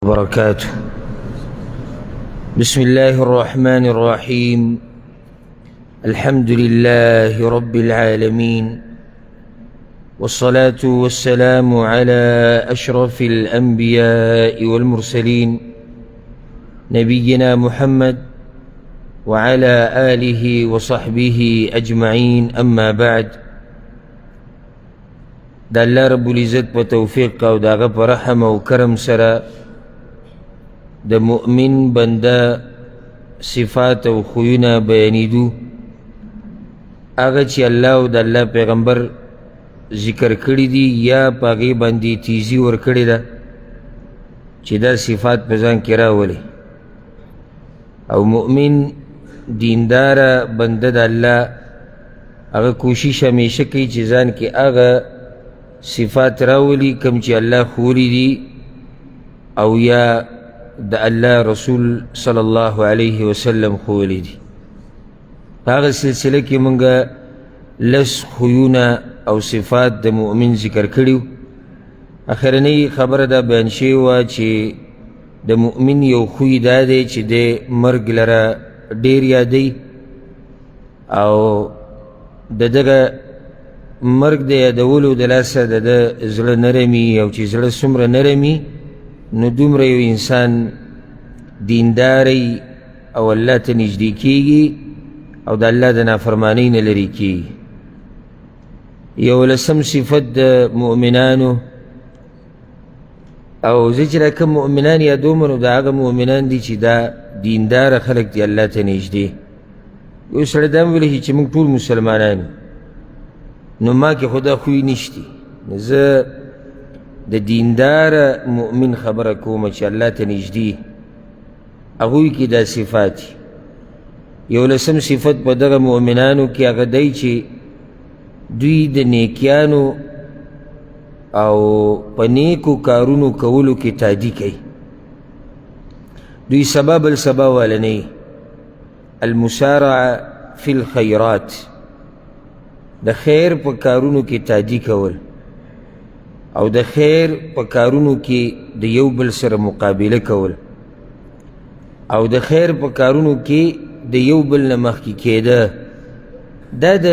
وبركاته. بسم الله الرحمن الرحيم. الحمد لله رب العالمين، والصلاة والسلام على أشرف الأنبياء والمرسلين، نبينا محمد وعلى آله وصحبه أجمعين. أما بعد، د الله رب العزت په توفیق او د هغه په رحم او کرم سره د مؤمن بنده صفات او خویونه بیانېدو، هغه چې الله او د الله پیغمبر ذکر کړي دي یا په هغې باندې تیزي ورکړې ده چې دا صفات په ځان کې راولي. او مؤمن دینداره بنده د الله هغه کوشش همیشه کوي چې ځان کې هغه صفات راولي کوم چې الله ښوولي دي او یا د الله رسول صلی الله علیه وسلم ښوولي دي. په هغه سلسله کې موږ لس خویونه او صفات د مؤمن ذکر کړي. اخرنۍ خبره دا بیان شوې وه چې د مؤمن یو خوی دا دی چې دی مرګ لره ډېر یادوي، او د دغه مرګ د یادولو د لاسه د ده زړه نرمي، او چې زړه څومره نرمي نو دومره یو انسان دینداری او الله ته نږدې کیږي او د الله د نافرمانۍ نه لرې کیږي. یولسم صفت د مؤمنانو، او زه چې دا کوم مؤمنان یادوم نو دا هغه مؤمنان دي چې دا دینداره خلک دي، الله ته نږدې. یو سړی دا هم ویلی شي چې موږ ټول مسلمانان، نو ما کې خو دا خوی نشتي. زه د دینداره مؤمن خبره کوم چې الله ته نږدې، هغوی کې دا صفات. یولسم صفت په دغه مؤمنانو کې هغه دی چې دوی د نیکیانو او په نیکو کارونو کولو کې تادي کوي. دوی سبا بل سبا واله نه، المسارعه فی الخیرات، د خیر په کارونو کې تادي کول او د خیر په کارونو کې د یو بل سره مقابله کول او د خیر په کارونو کې د یو بل نه مخکې کېده، دا د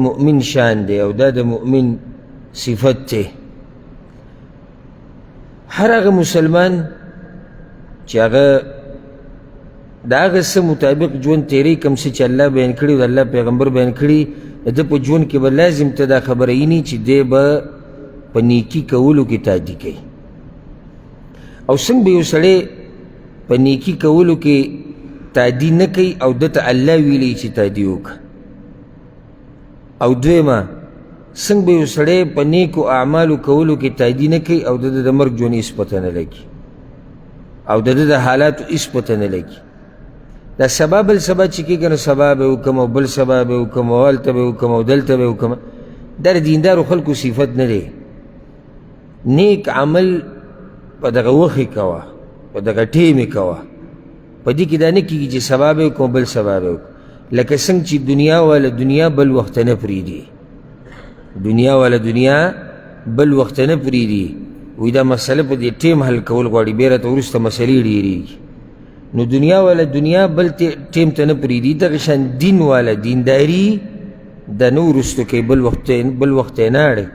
مؤمن شان دی او دا د مؤمن صفت دی. هر هغه مسلمان چې هغه د هغه څه مطابق ژوند تېروي کوم څه چې الله بیان کړي او د الله پیغمبر بیان کړي، د ده په ژوند کې به لازم ته دا خبره ایني چې دی به په نیکي کولو کې تادي کوي. او څنګه به یو سړی په نیکي کولو کې تادي نه کوي او ده ته الله ویلي چې تادي وکړه؟ او دویمه، څنګه به یو سړی په نیکو اعمالو کولو کې تادي نه کوي او د ده د مرګ ژوند هېڅ پته نه لګي او د ده د حالاتو هېڅ پته نه لګي؟ دا سبا بل سبا چې کېږي نو سبا به وکړم او بل سبا به وکړم او هلته به وکړم او دلته به وکړم، دا د دیندارو خلکو صفت نه دی. نیک عمل په دغه وخت کوه، په دغه ټیم یې کوه، په دې کې دا نه کېږي چې سبا به وکړم بل سبا به وکړم. لکه څنګه چې دنیا واله دنیا بل وخت نه پرېږدي، دنیا واله دنیا بل وخت نه پرېږدي، وایي دا مسله په دې ټیم حل کول غواړي، بیا راته وروسته مسلې ډېرېږي. نو دنیا واله دنیا بل ټیم ته نه پرېږدي، دغه شان دین واله دینداري د نه وروستو کوي، بل وخت یې نه اړوي.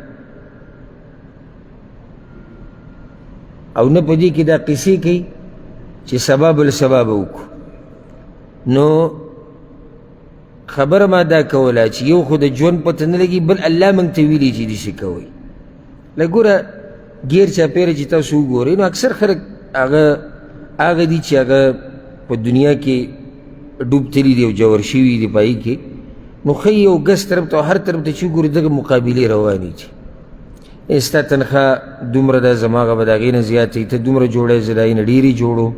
او نه په دې کې دا قصې کوي چې سبا بل سبا به وکړو. نو خبره ما دا کوله چې یو خو د ژوند پته نه لګي، بل الله موږ ته ویلي چې داسې کوئ. لږ ګوره ګیر چاپېره چې تاسو وګورئ نو اکثر خلک هغه هغه دي چې هغه په دنیا کې ډوب تللي دي او جوړ شوي دي په هغې کې، نو ښه یو ګس طرف ته او هر طرف ته چې وګوري دغه مقابلې روانې دي. ستا تنخوا دومره ده، زما هغه به د هغې نه زیاته وي، ته دومره جوړی زه د هغې نه ډېرې جوړوم،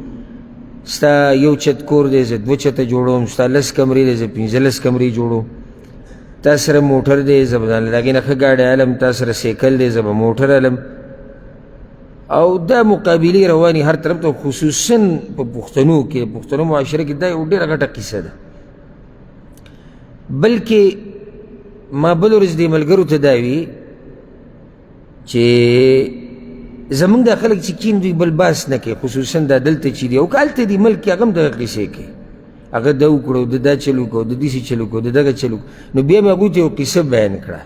ستا یو چت کور دی زه دوه چته جوړوم، ستا لس کمرې دی زه 15 کمرې جوړوم، تا سره موټر دی زه به ځان له هغې نه ښه ګاډی الم، تا سره سیکل دی زه به موټر الم. او دا مقابلې روانې هر طرف ته، خصوصا په پښتنو کې، پښتنو معاشره کې دا یو ډېره غټه قصه ده. بلکې ما بل ورځ دې ملګرو ته دا وي چې زمونږ دا خلک چې کین دوی بل باس نه کوي، خصوصا دا دلته چې دي او که هلته دي ملک کې، هغه هم دغه قصې کوي، هغه دا وکړو، د دا چل وکړو، د داسې چل وکړو، د دغه چل وکړو. نو بیا مې هغوی ته یو قصه بیان کړه.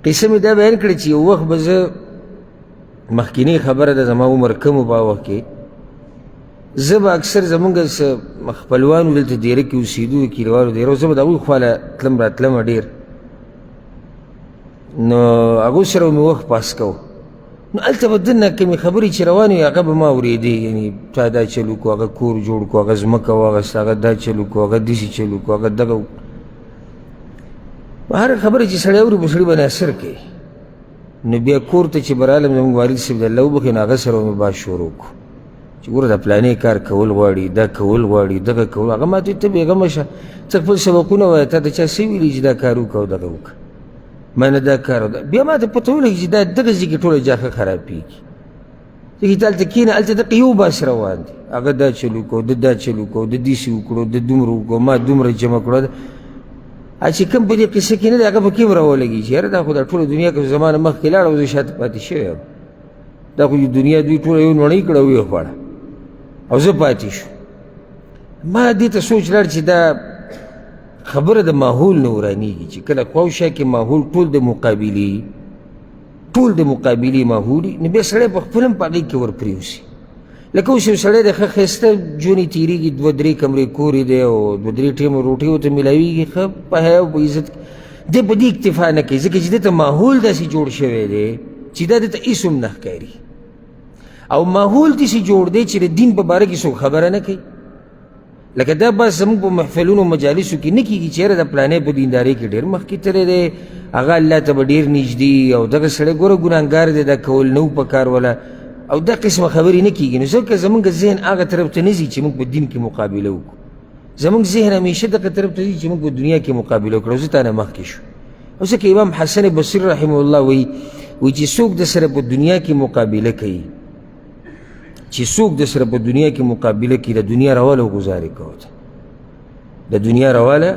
قصه مې دا بیان کړه چې یو وخت به زه، مخکینۍ خبره ده، زما عمر کم و په هغه وخت کې، زه به اکثر زمونږ څه خپلوانو دلته دیره کې اوسېدو، کلیوالو دیره، زه به د هغوی خواله تلم راتلم ډېر، نو هغو سره مې وخت پاس کوو. نو هلته به دننه کومې خبرې چې روانې وې هغه به ما اورېدې، یعنې تا دا چل وکړو، هغه کور جوړ کړو، هغه ځمکه واخیسته، هغه دا چل وکړو، هغه داسې چل وکړو، هغه دغه وکړو. هره خبره چې سړی اوري په سړي باندې اثر کوي. نو بیا کور ته چې به رالم، زموږ والد صاحب د الله وبخښي، نو هغه سره به مې بحث شروع کړو چې ګوره دا پلانې کار کول غواړي، دا کول غواړي، دغه کول. هغه ما ته وویل، ته بېغمه شه، ته خپل سبقونه وایه، تا ته چا څه ویلي چې دا کار وکړه او دغه وکړه؟ ما نه دا کار وکړه. بیا ما ته پته ولګي چې دا دغه ځای کې ټوله جاخه خرابېږي، ځکه چې هلته کښېنه، هلته دقه یو بحث روان دی، هغه دا چل وکړو، ده دا چل وکړو، ده داسې وکړو، ده دومره وکړو، ما دومره جمع کړو. چې کوم په دې قصه کې نه دی هغه پکې هم راولګي چې یاره دا خو دا ټوله دنیا که زما نه مخکې لاړه او زه شاته پاتې شوی یم، دا خو دنیا دوی ټوله یو نوڼۍ کړه ویې خوړه او زه پاتې شو. ما دې ته سوچ لاړ چې دا خبره د ماحول نه ورانېږي، چې کله خواوشا کې ماحول ټول د مقابلې، ټول د مقابلې ماحول، نو بیا سړی په خپل هم په هغې کې ورپرېوځي. لکه اوس یو سړی دی، ښه ښایسته ژوند یې تېرېږي، دوه درې کمرې کور یې دی او دوه درې ټیمه روټۍ ورته میلاوېږي، ښه په حیا او په عزت دی، په دې اکتفا نه کوي، ځکه چې ده ته ماحول داسې جوړ شوی دی چې دا ده ته هېڅ هم نه ښکاري، او ماحول داسې جوړ دی چې د دین په باره کې څوک خبره نه کوي. لکه دا بس زموږ په محفلونو مجالسو کې نه کېږي چې یاره د پلانې په دیندارۍ کې ډېر مخکې تللی دی، هغه الله ته به ډېر نږدې، او دغه سړی ګوره ګناهګار دی، دا کول نه و په کار ولا، او دا قسمه خبرې نه کېږي. نو ځکه زموږ ذهن هغه طرف ته نه ځي چې موږ په دین کې مقابله وکړو، زموږ ذهن همیشه دغه طرف ته ځي چې موږ په دنیا کې مقابله وکړو، زه تا نه مخکې شو. او ځکه امام حسن بصري رحمه الله وایي، وایي چې څوک د سره په دنیا کې مقابله کوي، چې څوک د سره په دنیا کې مقابله کوي، د دنیا رواله او ګزارې کوه، د دنیا رواله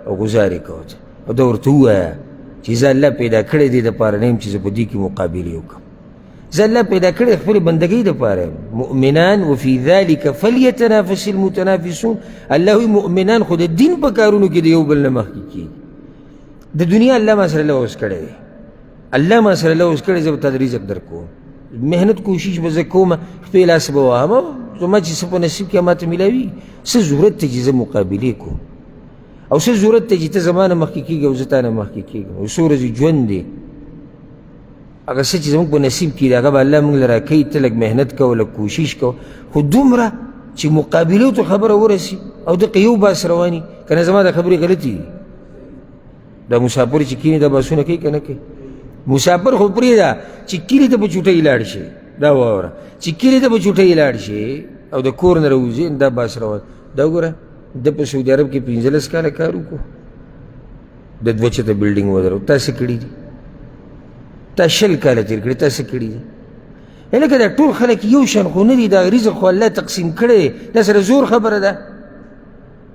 او ګزارې کوه، او دا ورته ووایه چې زه الله پیدا کړی دی دپاره نه یم چې زه په دې کې مقابلې وکړم، زه الله پیدا کړی خپلې بندګۍ دپاره یم. مؤمنان وفي ذلک فلیتنافس المتنافسون، الله وایي مؤمنان خو د دین په کارونو کې د یو بل نه مخکې کېږي. د دنیا الله ما سره لوظ کړی دی، الله ما سره لوظ کړی، زه به تا د رزق درکوم، محنت کوشش به زه کوم، خپې لاس به وهم، زما چې څه په نصیب کې ما ته میلاوي، څه ضرورت دی چې زه مقابلې کوم، او څه ضرورت دی چې ته زما نه مخکې کېږې او زه تا نه مخکې کېږم، او څو ورځې ژوند دی، هغه څه چې زموږ په نصیب کې دی هغه به الله موږ له راکوي، ته لږ محنت کوه، لږ کوشش کوه، خو دومره چې مقابلو ته خبره ورسي او دقه یو باس رواني، که نه زما د خبرې غلطي دي. دا مسافر چې کینې دا باسونه کوي که نه کوي؟ مسافر خو پرېږده چې کلي ته په چوټۍ لاړ شي، دا واوره چې کلي ته په چوټۍ لاړ شي او د کور نه راوځي، دا باس روان. دا وګوره ده په سعودي عرب کې 15 کاله کار وکړو، د دوه چته بلډینګ ودرو، تا څه کړي دي؟ تا 20 کاله تېر کړي، تا څه کړي دي؟ لکه دا ټول خلک یو شان خو نه دي، دا رزق خو الله تقسیم کړی، دا سره زور خبره ده.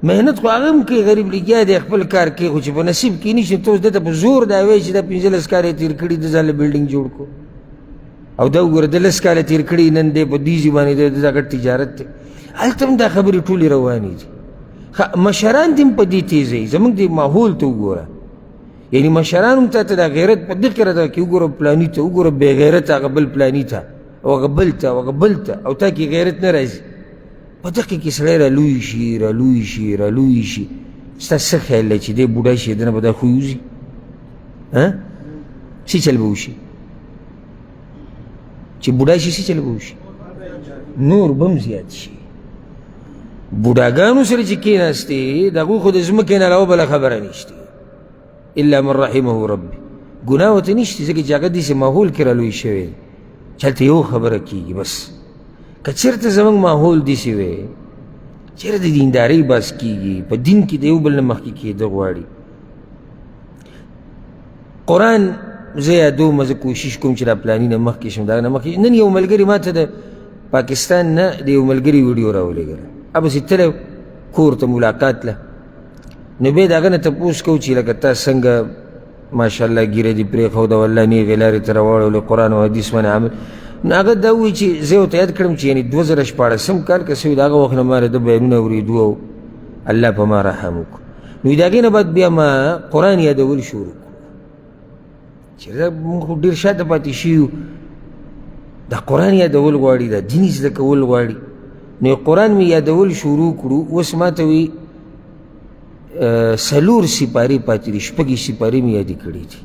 محنت خو هغه هم کوي، غریب لګیا دی خپل کار کوي، خو چې په نصیب کې نشي، ته اوس ده ته په زور دا وایې چې دا 15 کاله یې تېر کړي، ده ځان له بلډینګ جوړ کړو، او دا وګوره ده 10 کاله تېر کړي، نن دی په دې ځای باندې دی، دا غټ تجارت دی. هلته هم دا خبرې ټولې روانې دي. مشران دې هم په دې تېزوي، زموږ دې ماحول ته وګوره، یعنی مشران هم تا ته دا غیرت په دې کې راته کې وګوره پلاني ته وګوره، بې غیرته هغه بل پلاني ته، او هغه بل ته، او هغه بل ته، او تا کې غیرت نه راځي. په دقې کې سړی را لوی شي، را لوی شي، را لوی شي، ستا څه خیال دی چې دی بوډا شي، دنه به دا خوی وځي؟ څه چل به وشي چې بوډا شي؟ څه چل به وشي؟ نور به هم زیات شي. بوډاګانو سره چې کېناستې، د هغوی خو د ځمکې نه علاوه بله خبره نشته، الا من رحمه ربي، ګناه ورته نشته، ځکه چې هغه داسې ماحول کې را لوی شوی دی چې هلته یو خبره کېږي بس. که چېرته زموږ ماحول داسې وی، چېرته د دیندارۍ بحث کېږي، په دین کې د یو بل نه مخکې کېده غواړي. قرآن زه یادوم، زه کوشش کوم چې دا پلاني نه مخکې شم، دا نه مخکې. نن یو ملګري ما ته د پاکستان نه د یو ملګري ویډیو راولېږله، هغه تللی کور ته ملاقات له، نو بیا د هغه نه تپوس کوو چې لکه تا څنګه ماشاءالله ږیره دې پرېښوده، والله نېغې لارې ته راواړولې، قرآن او حدیث باندې عمل. نو هغه دا ووایي چې زه ورته یاد کړم چې یعنې 2016 کال که څه وي د هغه وخت نه ما د ده بیانونه اورېدو او الله په ما رحم وکړو. نو د هغې نه بعد بیا ما قرآن یادول شروع کړو چې دا موږ خو ډېر شاته پاتې شوي یو، دا قرآن یادول غواړي، دا دین زده کول غواړي. نو قرآن مې یادول شروع کړو. اوس ما ته وایي 4 سپارې پاتې دي، 6 سپارې مې یادې کړې دي.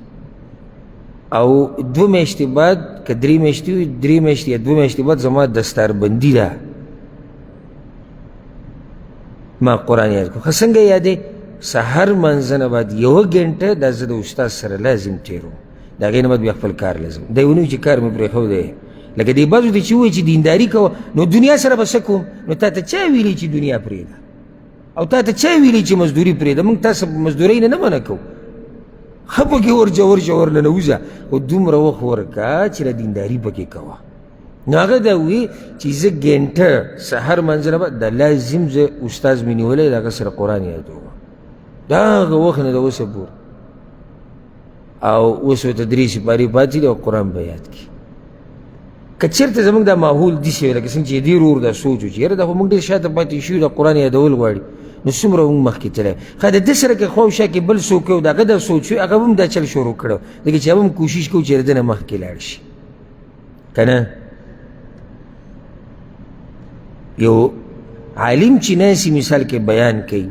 او 2 میاشتې بعد که 3 میاشتې وي، 3 میاشتې یا 2 میاشتې بعد زما دستاربندي ده، ما قرآن یاد کړو. ښه څنګه یادې؟ سهار لمانځه نه بعد 1 ګنټه دا زه د استاد سره لازم تېروم، د هغې نه بعد بیا خپل کار لازم. دی ونه وي چې کار مې پرېښودی، لکه دې بعضو ته چې ووایي چې دینداري کوه نو دنیا سره به څه کوم، نو تا ته چا ویلي چې دنیا پرېږده؟ او تا ته چا ویلي چې مزدوري پرېږده؟ موږ تاسو مزدورۍ نه نه منع کوو، ښه پکې ورشه ورشه ورننوځه، خو دومره وخت ورکړه چې د دینداري پکې کوه. نو هغه دا ووایي چې زه ګنټه سهار لمانځه نه بعد دا لازم زه استاد مې نیولی د هغه سره قرآن یادوم، د هغه وخت نه د اوسه پورې. او اوس ورته 3 سپارې پاتې دي او قرآن به یاد کړي. که چېرته زموږ دا ماحول داسې وي لکه څنګه چې دې ورور دا سوچ و چې یاره دا خو موږ ډېر شاته پاتې شوي، دا قرآن یادول غواړي، نو څومره موږ مخکې تللی. ښه د ده سره که خوا او شا کې بل څوک وي او د هغه دا سوچ وي، هغه هم دا چل شروع کړو، ځکه چې هغه هم کوشش کوو چې د ده نه مخکې لاړ شي. که نه یو عالم چې ناسي مثال کې بیان کوي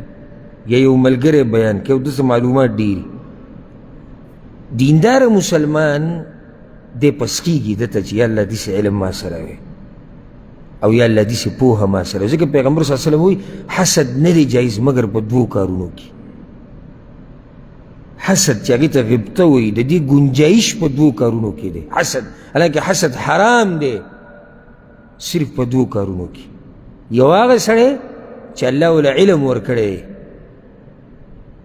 یا یو ملګری بیان کوي او داسې معلومات ډېر دیندار مسلمان دی پسکیږي ده ته چې یا الله داسې علم ما سره وي او یا الله داسې پوهه ما سره وي. ځکه پیغمبر صلی الله علیه وسلم وایي حسد نه دی جایز مګر په 2 کارونو کې. حسد چې هغې ته غبطه وایي، د دې ګنجایش په 2 کارونو کې دی حسد، حالانکه حسد حرام دی صرف په 2 کارونو کې. یو هغه سړی چې الله وله علم ورکړی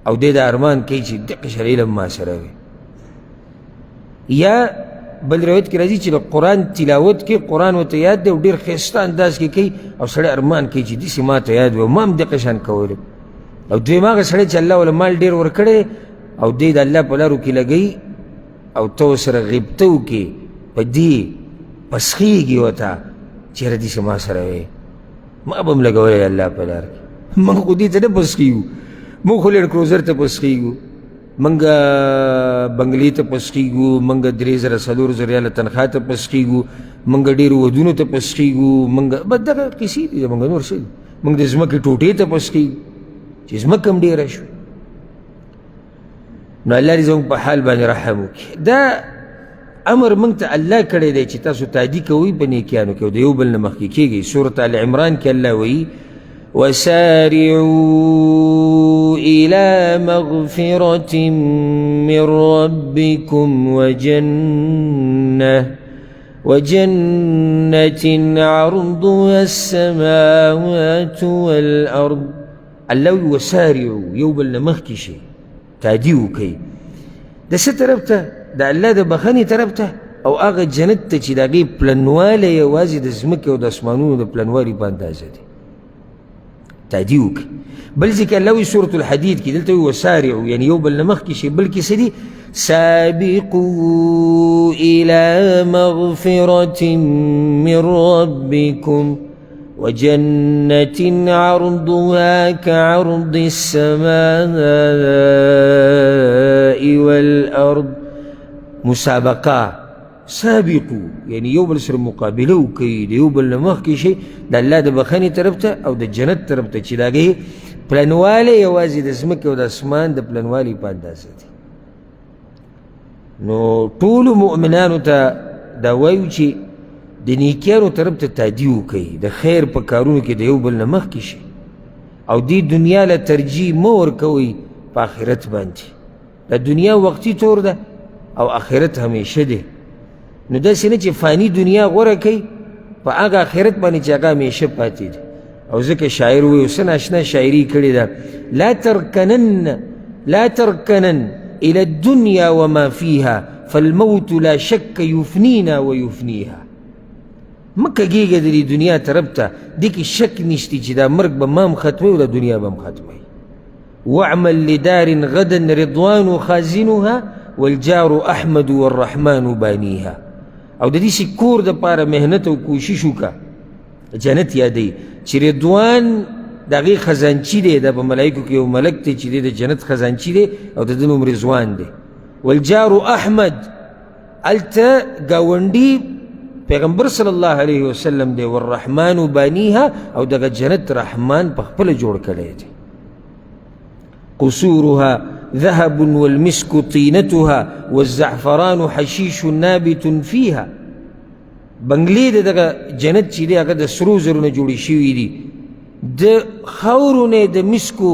او دی دا ارمان کوي چې دقه شان علم ما سره وي، یا بل روایت کې راځي چې د قرآن تلاوت کې قرآن ورته یاد دی او ډېر ښایسته انداز کې کوي او سړی ارمان کوي چې داسې ما ته یاد وي، ما هم دقه شان کولی. او دویم هغه سړی چې الله وله مال ډېر ورکړی او دی د الله په لارو کې لګوي او ته ورسره غبطه وکړې، په دې پسخېږي ورته چې یاره داسې ما سره وي، ما به هم لګولی الله په لار کې. موږ خو دې ته نه پسخېږو، موږ خو لینډ کروزر ته پسخېږو، موږ بنګلې ته پسخېږو، موږ 3000 4000 ریاله تنخوا ته پسخېږو، موږ ډېرو ودونو ته پسخېږو، موږ بس دغه قیصې دي زموږ، نور څه دي. موږ د ځمکې ټوټې ته پسخېږو چې ځمکه هم ډېره شوه. نو الله دې زموږ په حال باندې رحم وکړي. دا امر موږ ته الله کړی دی چې تاسو تادي کوئ په نیکیانو کې او د یو بل نه مخکې کېږئ. سورة آل عمران کې الله وایي وسارعوا إلى مغفرة من ربكم وجنة عرضها السماوات والأرض. الله وایي وسارعوا، یو بل نه مخکې شئ، تادي وکړئ. د څه طرف ته؟ د الله د بخښنې طرف ته او هغه جنت ته چې د هغې پلنوالی یوازې د ځمکې او د اسمانونو د پلنوالي په اندازه دی. تادي وکړئ. بل ځای کې الله وایي سورة الحدید کې دلته وایي وسارعوا، یعنې یو بل نه مخکې شئ. بل کې څه دي؟ سابقوا إلى مغفرة من ربكم وجنة عرضها كعرض السماء والأرض. مسابقه، سابقوا یعنی یو بل سره مقابله وکړئ، د یو بل نه مخکې شئ، د الله د بخښنې طرف ته او د جنت طرف ته چې د هغې پلنوالی یوازې د ځمکې او د اسمان د پلنوالي په اندازه دی. نو ټولو مؤمنانو ته دا وایو چې د نیکیانو طرف ته تادي وکړئ، د خیر په کارونو کې د یو بل نه مخکې شئ، او دې دنیا له ترجیح مه ورکوئ په آخرت باندې. دا دنیا وقتي طور ده او آخرت همیشه دی. نو داسې نه چې فاني دنیا غوره کوي په هغه آخرت باندې چې هغه همیشه پاتې دی. او ځکه شاعر وایي، څه ناشنا شاعري کړې ده، لا ترکنن إلى الدنيا وما فيها فالموت لا شك يفنينا ويفنيها. مه کږېږه د دې دنیا طرف ته، دې کې شک نشته چې دا مرګ به ما هم ختموي او دا دنیا به هم ختموي. واعمل لدار غدا رضوان خازنها والجار أحمد والرحمن بانيها. او د داسې کور دپاره محنت او کوشش وکړه. جنت یادوي چې رضوان د هغې خزانچي دی، دا په ملایکو کې یو ملک دی چې دی د جنت خزانچي دی او د ده نوم رضوان دی. والجار احمد، هلته ګاونډي پیغمبر صلی الله علیه وسلم دی. والرحمن بانیها، او دغه جنت رحمان په خپله جوړ کړی دی. قصورها ذهب والمسك طينتها والزعفران حشيش نابت فيها. بنګلې د دغه جنت چې دی هغه د سرو زرو نه جوړې شوي دي، د خاورو نه د مسکو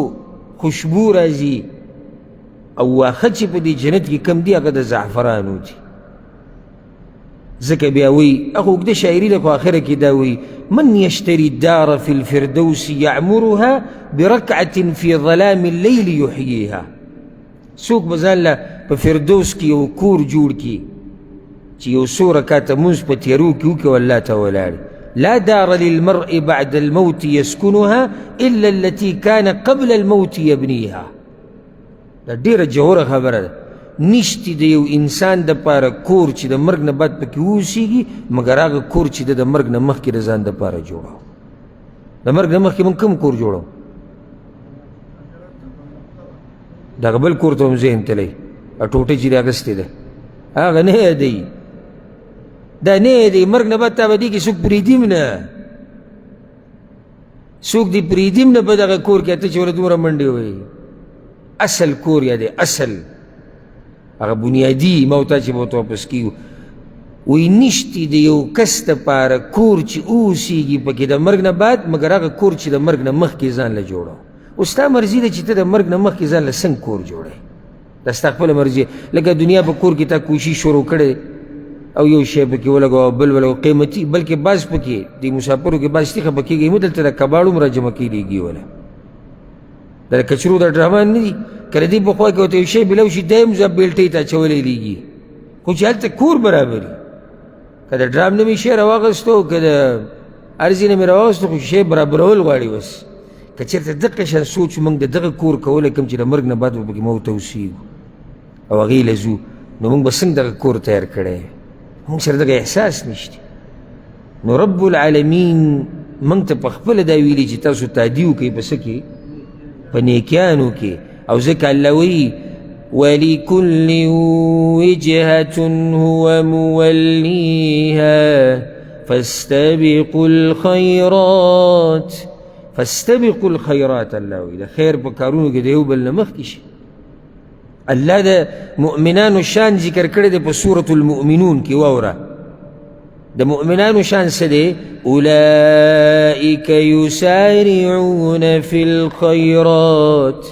خوشبو راځي، او واښه چې په دې جنت کې کم دي هغه د زعفرانو دي. ځکه بیا وایي هغه اوږده شاعري ده، خو اخره کې دا وایي من یشتري الدار في الفردوس يعمرها بركعة في ظلام الليل يحييها. څوک به ځان له په فردوس کې یو کور جوړ کړي چې یو څو رکعته لمونځ په تیارو کې وکړي او الله ته ولاړ. لا دار للمرء بعد الموت يسكنها إلا التي كان قبل الموت يبنيها. دا ډېره ژوره خبره ده. نشته د یو انسان دپاره کور چې د مرګ نه بعد پکې واوسېږي مګر هغه کور چې د مرګ نه مخکې د ځان دپاره جوړو. د مرګ نه مخکې موږ کوم کور جوړو؟ دغه بل کور ته هم ذهن تللی، ټوټه چې دې اخیستې ده هغه نه یادوي، دا نه یادوي. مرګ نه بعد تا به دې کې څوک پرېږدي هم نه، څوک دې پرېږدي هم نه په دغه کور کې، ته چې ورته دومره منډې وهې. اصل کور یادوي، اصل هغه بنیادي ما او تا چې به ورته واپس کېږو. وایي نشتي د یو کس دپاره کور چې اوسېږي پکې د مرګ نه بعد مګر هغه کور چې د مرګ نه مخکې ځان له جوړو. اوس ستا مرضي ده چې ته د مرګ نه مخکې ځان له څنګه کور جوړوې، دا ستا خپله مرضي. لکه دنیا په کور کې تا کوشش شروع کړی او یو شی پکې ولګوه بل ولګوه قیمتي، بلکې بعض پکې د مسافرو کې بعض تیخه پکې کېږي، مه دلته د کباړو هم راجمع کېږي وله دا کچرو دا ډرامان نه دي. که د دې په خوا کې ورته یو شی بلو شي دی هم ځان بیلټۍ ته اچولی لېږي، خو چې هلته کور برابري. که د ډرام نه مې شی راواخیستو که د هر ځای نه مې راواخیستو خو شی برابرول غواړي. اوس که چېرته دقه شان سوچ موږ د دغه کور کولی کوم چې د مرګ نه بعد به پکې موږ ته اوسېږو او هغې له ځو، نو موږ به څنګه دغه کور تیار کړی؟ موږ سره دغه احساس نشته. نو رب العالمین موږ ته په خپله دا ویلي چې تاسو تادي وکړئ په څه کې؟ په نیکیانو کې. او ځکه الله وایي ولكل وجهة هو موليها فاستبقوا الخيرات. فاستبقوا الخيرات الله وایي د خیر په کارونو کې د یو بل نه مخکې شي. الله د مؤمنانو شان ذکر کړی دی په سورة المؤمنون کې. واوره د مؤمنانو شان څه دی؟ اولئک یسارعون فی الخیرات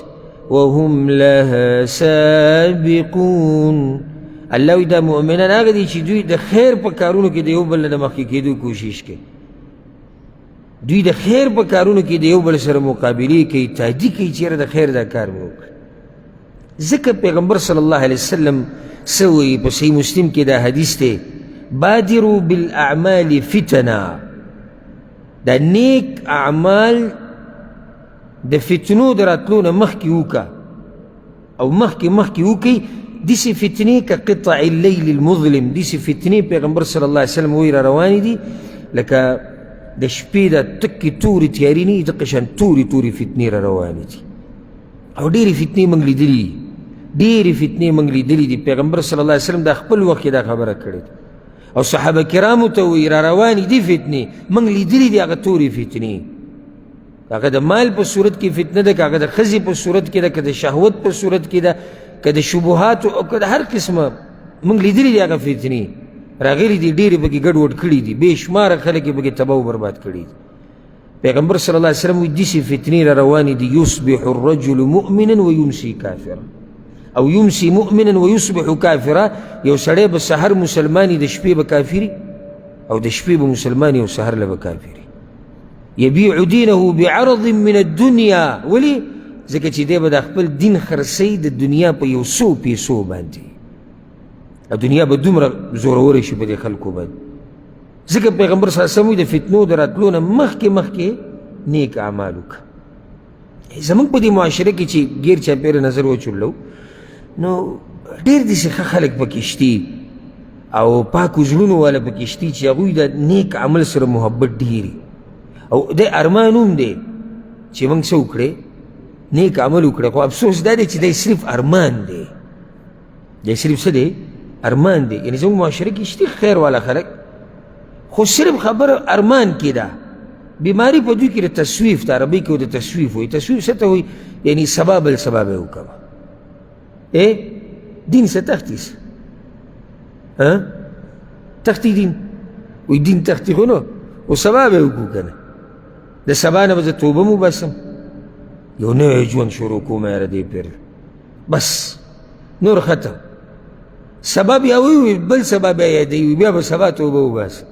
وهم لها سابقون. الله وایي دا مؤمنان هغه دي چې دوی د خیر په کارونو کې د یو بل نه د مخکې کېدو کوشش کوي. دوی د خیر په کارونو کې د یو بل سره مقابلې کوي، تادي کوي چې یاره د خیر دا کار مې وکړ. ځکه پیغمبر صلی الله علیه وسلم څه وایي په صحیح مسلم کې دا حدیث دی، بادروا بالاعمال فتنا. دا نیک اعمال د فتنو د راتلو نه مخکې وکړه او مخکې مخکې وکړئ. داسې فتنې که قطع اللیل المظلم، داسې فتنې پیغمبر صلی الله علیه وسلم وایي را روانې دي لکه د شپې د تکې تورې تیارې نه دي، دقه شان تورې تورې فتنې را روانې دي. او ډېرې فتنې موږ لیدلي، ډېرې فتنې موږ لیدلي دي. پیغمبر صلی الله علیه وسلم دا خپل وخت کې دا خبره کړې ده او صحابه کرامو ته وایي را روانې دي فتنې، موږ لیدلي دي هغه تورې فتنې. هغه د مال په صورت کې فتنه ده، که هغه د ښځې په صورت کې ده، که د شهوت په صورت کې ده، که د شبهاتو او که د هر قسمه موږ لیدلي دي هغه فتنې راغلي دي، ډېرې پکې ګډ وډ کړي دي، بې شماره خلک یې پکې تباه او برباد کړي دي. پیغمبر صلی الله علیه وسلم وایي داسې فتنې را روانې دي، یصبح الرجل مؤمنا ویمسی کافرا او یمسی مؤمنا ویصبح کافرا. یو سړی به سحر مسلماني د شپې به کافري او د شپې به مسلماني او سحر له به کافري. یبیع دینه بعرض من الدنیا. ولې؟ ځکه چې دی به د خپل دین خرڅوي د دنیا په یو څو پیسو باندې. دنیا به دومره زوروره شي په دې خلکو باندې. ځکه پیغمبر صلی الله علیه وسلم د فتنو د راتلو نه مخکې مخکې نیک اعمال وکړه. زموږ په دې معاشره کې چې ګیر چاپېره نظر واچولو نو ډېر داسې ښه خلک پکې شتي او پاکو زړونو والا پکې شتي چې هغوی د نیک عمل سره محبت ډېر او د ارمان هم دی چې موږ څه وکړې، نیک عمل وکړه. خو افسوس دا دی چې دی صرف ارمان دی، دی صرف څه دی؟ ارمان دی. یعنې زموږ معاشره کې شته خیر والا خلک، خو صرف خبره ارمان کې ده. بیماری په دوی کې د تسویف ده، عربي کې د تسویف وایي. تسویف څه ته وایي؟ یعنې سبا بل سبا به یې وکړم. دین څه تختي څه؟ تختي دین وایي، دین تختي خو نه، خو سبا به یې وکړو که نه، د سبا نه به زه توبه هم وباسم، یو نوی ژوند شروع کوم یاره دې پیر، بس نور ختم. سبا بیا وایي، بل سبا بیا یادوي، بیا به سبا توبه وباسم،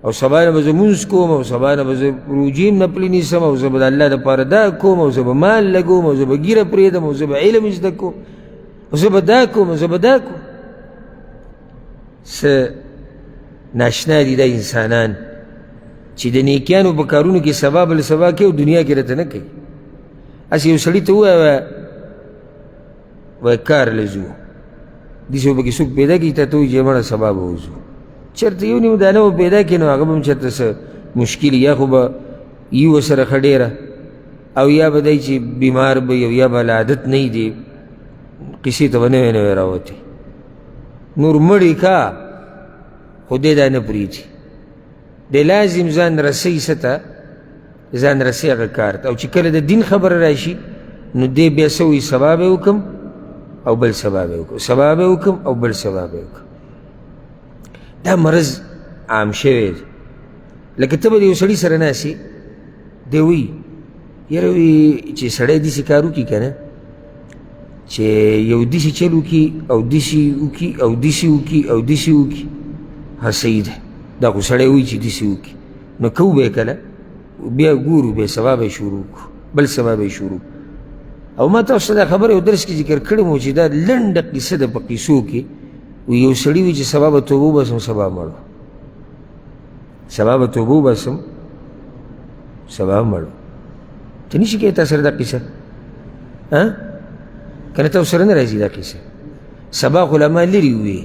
او سبا نه به زه مونځ کوم، او سبا نه به زه روژې هم نفلې نیسم، او زه به د الله دپاره دا کوم، او زه به مال لګوم، او زه به ږیره پرېږدم، او زه به علم زده کوم، او زه به دا کوم، او زه به دا کوم. څه ناشنا دي دا انسانان چې د نیکیانو په کارونو کې سبا بل سبا کوي او دنیا کې راته نه کوي. هسې یو سړي ته ووایه وایي کار له ځو، داسې به پکې څوک پیدا کړي، تا ته وایي چې مړه سبا به وځو. چېرته یو نیم دانه به پیدا کړي، نو هغه به هم چېرته څه مشکل، یا خو به یي ورسره ښه ډېره، او یا به دی چې بیمار به وي، او یا به له عادت نه وي، دی قصې ته به نوی نوی راوتی. نور مړی کا خو دی دا نه پرېږدي، دی لازم ځان رسوي څه ته، ځان رسوي هغه کار ته. او چې کله د دین خبره راشي نو دی بیا څه وایي؟ سبا به یې وکړم او بل سبا به یې وکړم، سبا به یې وکړم او بل سبا به یې وکړم. دا مرض عام شوی دی. لکه ته به د یو سړي سره ناست یې، دی وایي یاره وایي چې سړی داسې کار وکړي که نه، چې یو داسې چل وکړي او داسې وکړي او داسې وکړي او داسې وکړي، ها صحیح ده، دا خو سړی وایي چې داسې وکړي، نو کوو به یې کله، بیا ګورو، بیا سبا به یې شروع کړو، بل سبا به یې شروع کړو. او ما تاسو ته دا خبره یو درس کې ذکر کړې وه چې دا لنډه قصه ده په قصو کې. یو سړي وي چې سبا به توبه وباسم، سبا مړ، سبا به توبه وباسم، سبا مړ. ته نشي کوې تا سره دا قصه؟ ها که نه تاسو سره نه راځي دا قصه؟ سبا خو لا ما لرې ووې،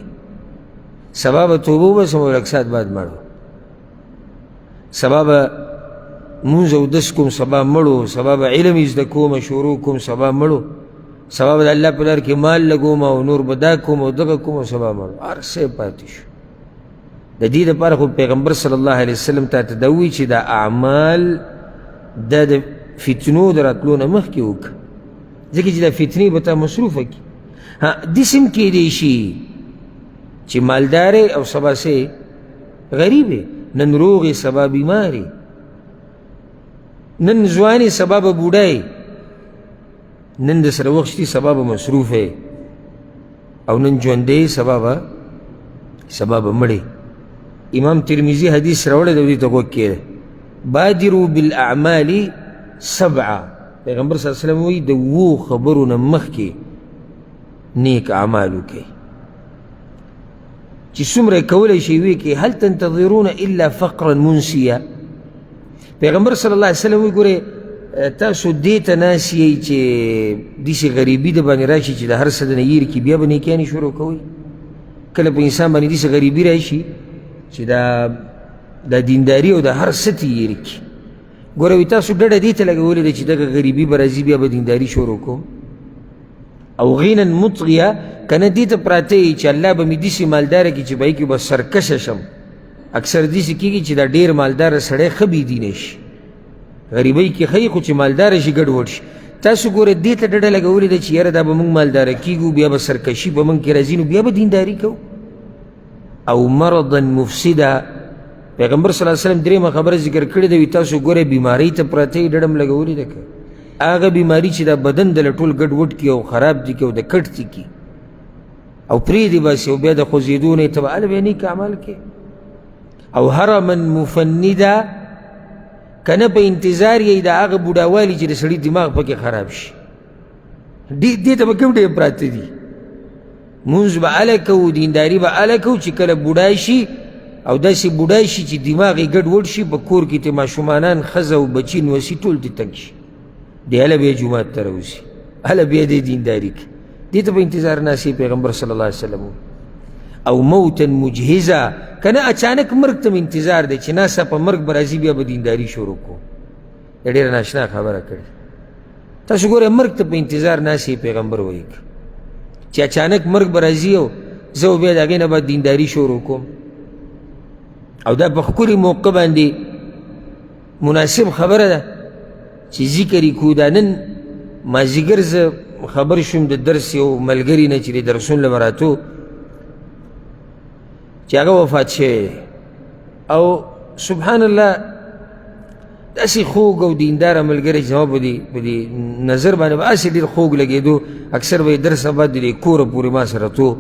سبا به توبه وباسم او لږ ساعت بعد مړ، سبا به مونځ اودس کوم، سبا مړو، سبا به علم زده کوم شروع کوم، سبا مړو، سبا به د الله په لار کې مال لګوم او نور به دا کوم او دغه کوم او سبا مړو، هر څه یې پاتې شو. د دې دپاره خو پیغمبر صلی الله علیه وسلم تا ته دا ووایي چې دا اعمال دا د فتنو د راتلو نه مخکې وکړه، ځکه چې دا فتنې به تا مصروفه کړي. ها داسې هم کیدی شي چې مالدار او سبا سه غریب، نن روغ سبا بیمار، نن ځوان سبا به بوډا، نن د سره وخت شتي سبا به مصروف او نن ژوندی سبا به سبا به مړی. امام ترمذي حدیث راوړی دی، دې ته غوږ کښېږده. بادروا بالاعمال سبعه، پیغمبر صلی الله علیه وسلم وایي د اوو خبرو نه مخکې نیک اعمال وکړئ چې څومره یې کولی شئ ویې کړئ. هل تنتظرون الا فقرا منسیا، پیغمبر صلی الله علیه وسلم وایي ګورئ تاسو دې ته ناست یئ چې داسې غریبي د باندې راشي چې د هر څه د نه هېر کړي، بیا به نیکیانې شروع کوئ. کله په انسان باندې داسې غریبي راشي چې دا دینداري او د هر څه ترې هېر کړي. ګوره وایي تاسو ډډه دې ته لګولې ده چې دغه غریبي به راځي بیا به دینداري شروع کوم. او غینا مطغیا، که نه دې ته پراته یئ چې الله به مې داسې مالداره کړي چې په هغې کې به سرکشه شم. اکثر داسې کېږي چې دا ډېر مالداره سړی ښه بېدینه شي، غریبۍ کې ښه خو چې مالداره شي ګډوډ شي. تاسو ګورئ دې ته ډډه لګولې ده چې یاره دا به موږ مالداره کېږو، بیا به سرکشي په موږ کې راځي، نو بیا به دینداري کوو. او مرضا مفسدا، پیغمبر صلی الله علیه وسلم درېیمه خبره ذکر کړې ده، وایي تاسو ګورئ بیمارۍ ته پراته یئ، ډډه هم لګولې ده که هغه بیماري چې دا بدن د ټول ګډوډ کړي او خراب دي کړي او د کټ دي کړي او پرېږدي باسي او بیا د خوځېدو نه یې ته به هله بیا نیک اعمال کوې. او هرما مفنده، که نه په انتظار یئ د هغه بوډاوالي چې د سړي دماغ پکې خراب شي، دې ته به کوم ډېر پراته دي. مونځ به هله کوو، دینداري به هله کوو چې کله بوډا شي او داسې بوډا شي چې دماغ یې ګډوډ شي، په کور کې ترې ماشومانان، ښځه او بچي نوسي ټول ترې تنګ شي، دی هله بیا جومات ته راوځي، هله بیا دی دینداري کوي. دې ته په انتظار ناست یې پیغمبر صلی الله علیه وسلم. او موتا مجهزا، که نه اچانک مرګ ته انتظار دی چې ناڅاپه مرګ به راځي، بیا به دینداري شروع کړو. دا ډېره ناشنا خبره کړې. تاسو ګورئ مرګ ته په انتظار ناست یې، پیغمبر وایي چې اچانک مرګ به راځي او زه به بیا د هغې نه بعد دینداري شروع کوم. او دا په ښکلي موقع باندې مناسب خبره ده چې ذکر یې کړو. دا نن مازدیګر زه خبر شوم د درس یو ملګري نه چې د درسونو له به راتو چې هغه وفات شوی دی. او سبحان الله داسې خوږ او دینداره ملګری چې زما په دې نظر باندې به هسې ډېر خوږ لګېدو. اکثر به یې درس نه بعد د دې کوره پورې ما سره تو.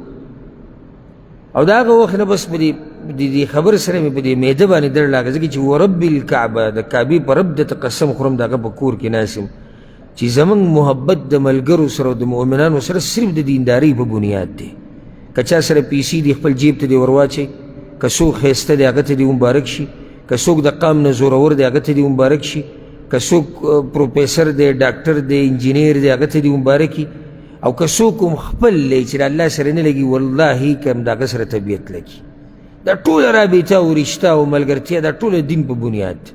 او د هغه وخت نه بس په دې خبر سره مې په دې معده باندې درد راغی، ځکه چې ورب الکعبه، د کعبې په رب درته قسم خورم، د هغه په کور کې ناست یم چې زموږ محبت د ملګرو سره او د مؤمنانو سره صرف د دیندارۍ په بنیاد دی. که چا سره پیسې دي خپل جیب ته دې ورواچوي، که څوک ښایسته دی هغه ته دې مبارک شي، که څوک د قام نه زورور دی هغه ته دې مبارک شي، که څوک پروفیسر دی، ډاکټر دی، انجینیر دی، هغه ته دې مبارک وي. او که څوک هم خپل دی چې د الله سره نه لګي، والله که هم د هغه سره طبیعت لګي. دا ټوله رابطه او رشته او ملګرتیا دا ټوله دین په بنیاد دی.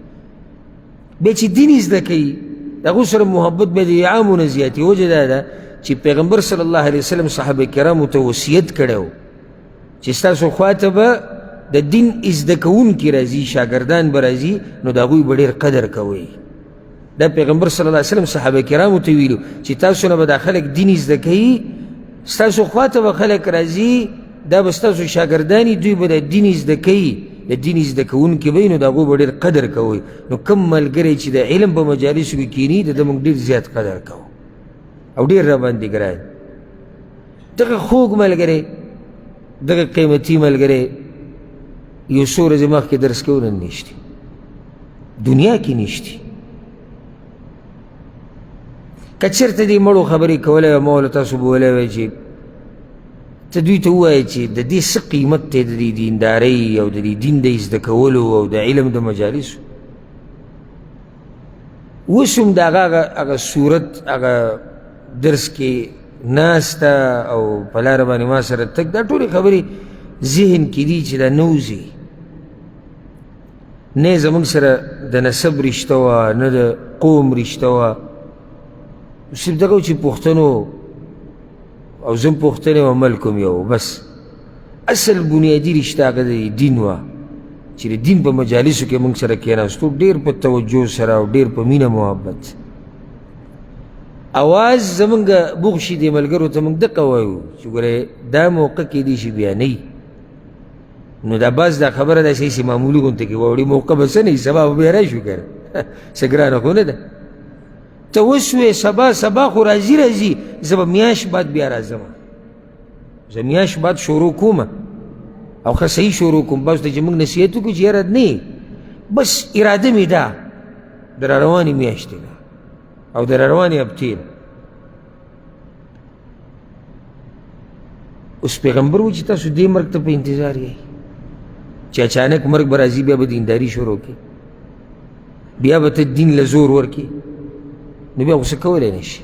بیا چې دین یې زده کوي د هغو سره محبت بیا د عامو نه زیاتي. وجه دا ده چې پیغمبر صلی الله علیه وسلم صحابه کرامو ته وصیت کړی و چې ستاسو خواته به د دین زده کوونکي راځي، شاګردان به راځي، نو د هغوی به ډېر قدر کوئ. دا پیغمبر صلی الله علیه وسلم صحابه کرامو ته ویلو چې تاسو نه به دا خلک دین زده کوي، ستاسو خواته به خلک راځي، دا به ستاسو شاګردان وي، دوی به د دین زده کوي، د دین زده کوونکي به وي، نو د هغو به ډېر قدر کوئ. نو کوم ملګری چې د علم په مجالسو کې کښېني، د ده موږ ډېر زیات قدر کوو او ډېر راباندې ګران. دغه خوږ ملګری، دغه قیمتي ملګری یو څو ورځې مخکې درس کوو، نن نشته، دنیا کې نشته. که چېرته دې مړو خبرې کولی وای، ما ورله تاسو به ویلی وای چې ته دوی ته ووایه چې د دې څه قیمت دی، د دې دیندارۍ او د دې دین د زده کولو او د علم د مجالسو. اوس هم د هغه هغه صورت هغه درس کې ناسته او په لاره باندې ما سره تګ، دا ټولې خبرې ذهن کې دي چې دا نه وځي. نه زموږ سره د نسب رشته وه، نه د قوم رشته وه، صرف دغه چې پښتنو او زه هم پښتون یم او ملک هم یو، بس اصل بنیادي رشته هغه د دین وه چې د دین په مجالسو کې موږ سره کښېناستو ډېر په توجه سره او ډېر په مینه محبت. اواز زمونږ بوغ شي دې ملګرو ته موږ دقه وایو چې ګورې دا موقع کېدای شي بیا نه وي. نو دا باز دا خبره داسې هسې معمولي غونته کې واوړي، موقع به څه نه وي، سبا به بیا راشو که نه، څه ګرانه خو نه ده. ته اوس وې سبا سبا خو راځي راځي، زه به میاشت بعد بیا راځم، زه میاشت بعد شروع کوم او ښه صحیح شروع کوم. بس ته چې موږ نصیحت وکړو چې یاره نه، بس اراده مې ده د را روانې میاشتې نه او د را روانې هفتې نه. اوس پیغمبر و چې تاسو دې مرګ ته په انتظار یئ چې اچانک مرګ به راځي، بیا به دینداري شروع کړي، بیا به ته دین له زور ورکړي، نو بیا خو څه کولی نه شي.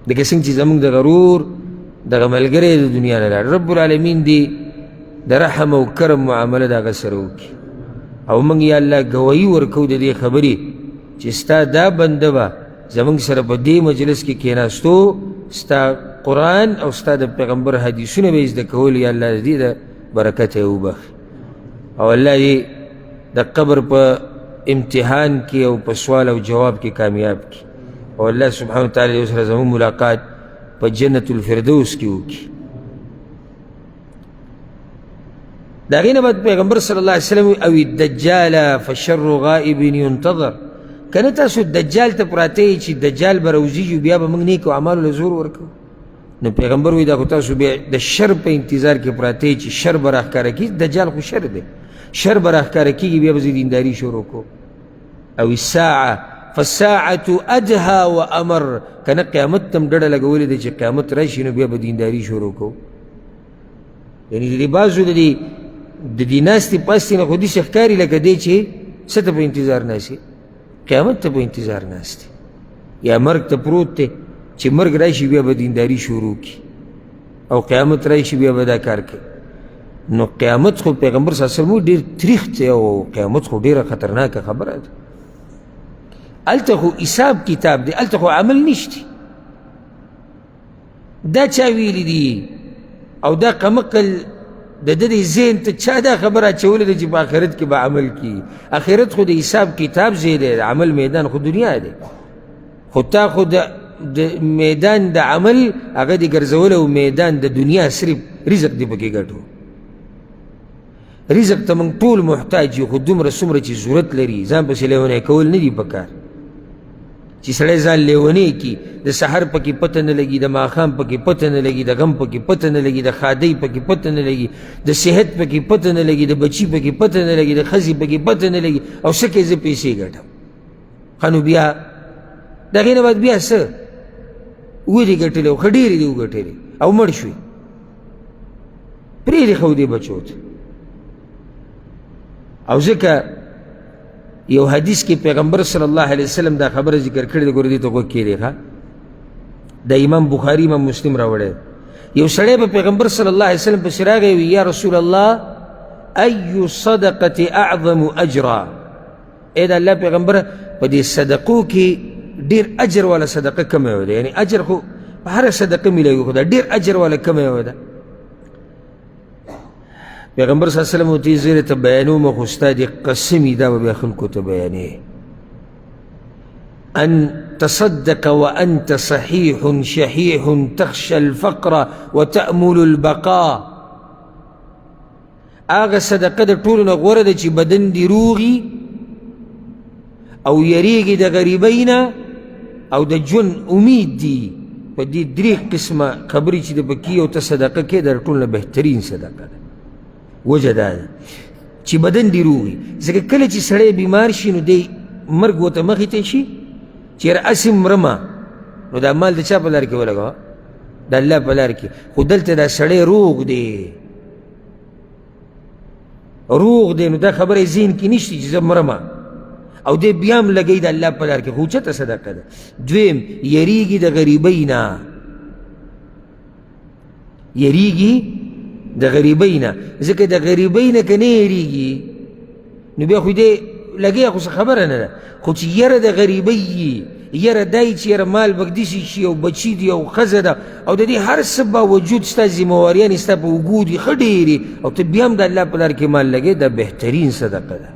لکه څنګه چې زموږ دغه ورور دغه ملګری د دنیا نه لاړ، رب العالمین دې د رحم او کرم معامله د هغه سره وکړي. او موږ یا الله ګواهي ورکوو د دې خبرې چې ستا دا بنده به زموږ سره په دې مجلس کې کښېناستو، ستا قرآن او ستا د پیغمبر حدیثونه به یې زده کول، یا الله د دې د برکته یې وبخښي. او الله دې د قبر په امتحان کې او په سوال او جواب کې کامیاب کړي. او الله سبحانه وتعالی دې سره زموږ ملاقات په جنت الفردوس کې وکړي. د هغې نه بعد پیغمبر صلی الله علیه وسلم او الدجال فشر غائب ينتظر، که نه تاسو دجال ته پراته یئ چې دجال به راوځي، بیا به موږ نیکو اعمالو له زور ورکوو. نو پیغمبر وایي دا خو تاسو بیا د شر په انتظار کې پراته یئ چې شر به راښکاره کېږي، دجال خو شر دی، شر به راښکاره کېږي، بیا به زه دینداري شروع کوم. او الساعة فالساعة أدهى وأمر، که نه قیامت ته هم ډډه لګولې ده چې قیامت راشي نو بیا به دینداري شروع کوو. یعنې د دې بعضو د دې ناستې پاستې نه خو داسې ښکاري لکه دی چې څه ته په انتظار ناست، قیامت ته په انتظار ناست دی، یا مرګ ته پروت دی چې مرګ راشي بیا به دینداري شروع کړي او قیامت راشي بیا به دا کار کوي. نو قیامت خو پیغمبر صلی الله علیه وسلم ډېر تریخ دی او قیامت خو ډېره خطرناکه خبره ده. هلته خو حساب کتاب دی، هلته خو عمل نشته. دا چا ویلي دي او دا قمقل د ده دې ذهن ته چا دا خبره اچولې ده چې په آخرت کې به عمل کیږي؟ آخرت خو د حساب کتاب ځای دی، د عمل میدان خو دنیا دی. خو تا خو د میدان د عمل هغه دې ګرځولی او میدان د دنیا صرف رزق دې پکې ګټو. رزق ته موږ ټول محتاج یو، خو دومره څومره چې ضرورت لري ځان پسې لیونی کول نه دي پکار. چې سړی ځان لیونی کړي، د سحر پکې پته نه لګي، د ماښام پکې پته نه لګي، د غم پکې پته نه لګي، د ښادۍ پکې پته نه لګي، د صحت پکې پته نه لګي، د بچي پکې پته نه لګي، د ښځې پکې پته نه لګي، او څه کوې زه پیسې ګټم. ښه نو بیا د هغې نه بعد بیا څه ودې ګټلې او ښه ډېرې دې وګټلې او مړ شوې، پرېږدې خو دې بچو ته. او ځکه یو حدیث کې پیغمبر صلی الله علیه وسلم دا خبره ذکر کړې ده، ګوره دې ته غوږ کښېږدئ ښه. د امام بخاري امام مسلم راوړی. یو سړی به پیغمبر صلی الله علیه وسلم پسې راغی وي، یا رسول الله ای صدقة اعظم اجرا، ای د الله پیغمبر په دې صدقو کې ډېر اجر والا صدقه کومه یوه ده؟ یعنې اجر خو په هره صدقه میلاوي، خو دا ډېر اجر والا کومه یوه ده؟ پیغمبر صلی الله علیه وسلم ورته زه درته بیانوم، خو ستا دې قسم وي دا به بیا خلکو ته بیانوې. أن تصدق وأنت صحيح شحيح تخشى الفقر وتأمل البقاء. هغه صدقه د ټولو نه غوره ده چې بدن دې روغي او یریږي د غریبۍ نه او د ژوند امید دی. په دې درې قسمه خبرې چې د پکې او ته صدقه کې د ټولو نه بهترین صدقه ده. وجه دا ده چې بدن دې روغي، ځکه کله چې سړی بیمار شي نو دی مرګ ورته مخې ته شي چې یاره هسې مرمه، نو دا مال د چا په لار کې ولګوه؟ د الله په لار کې. خو دلته دا سړی روغ دی، روغ دی، نو دا خبره یې ذهن کې نشته چې زه مرمه، او دی بیا هم لګوي د الله په لار کې، خو اوچته صدقه ده. دویم، یریږي د غریبۍ نه، یریږي د غریبۍ نه، ځکه د غریبۍ نه که نه یریږي نو بیا خو دی لګیا خو څه خبره نه ده، خو چې یره د غریبۍ یي، یره دا یي چې یره مال به داسې شي او بچي دي او ښځه ده او د دې هر څه باوجود ستا ذمهواریانې ستا په اوږو دي ښه ډېرې، او ته بیا هم د الله په لار کې مال لګې، دا بهترین صدقه ده،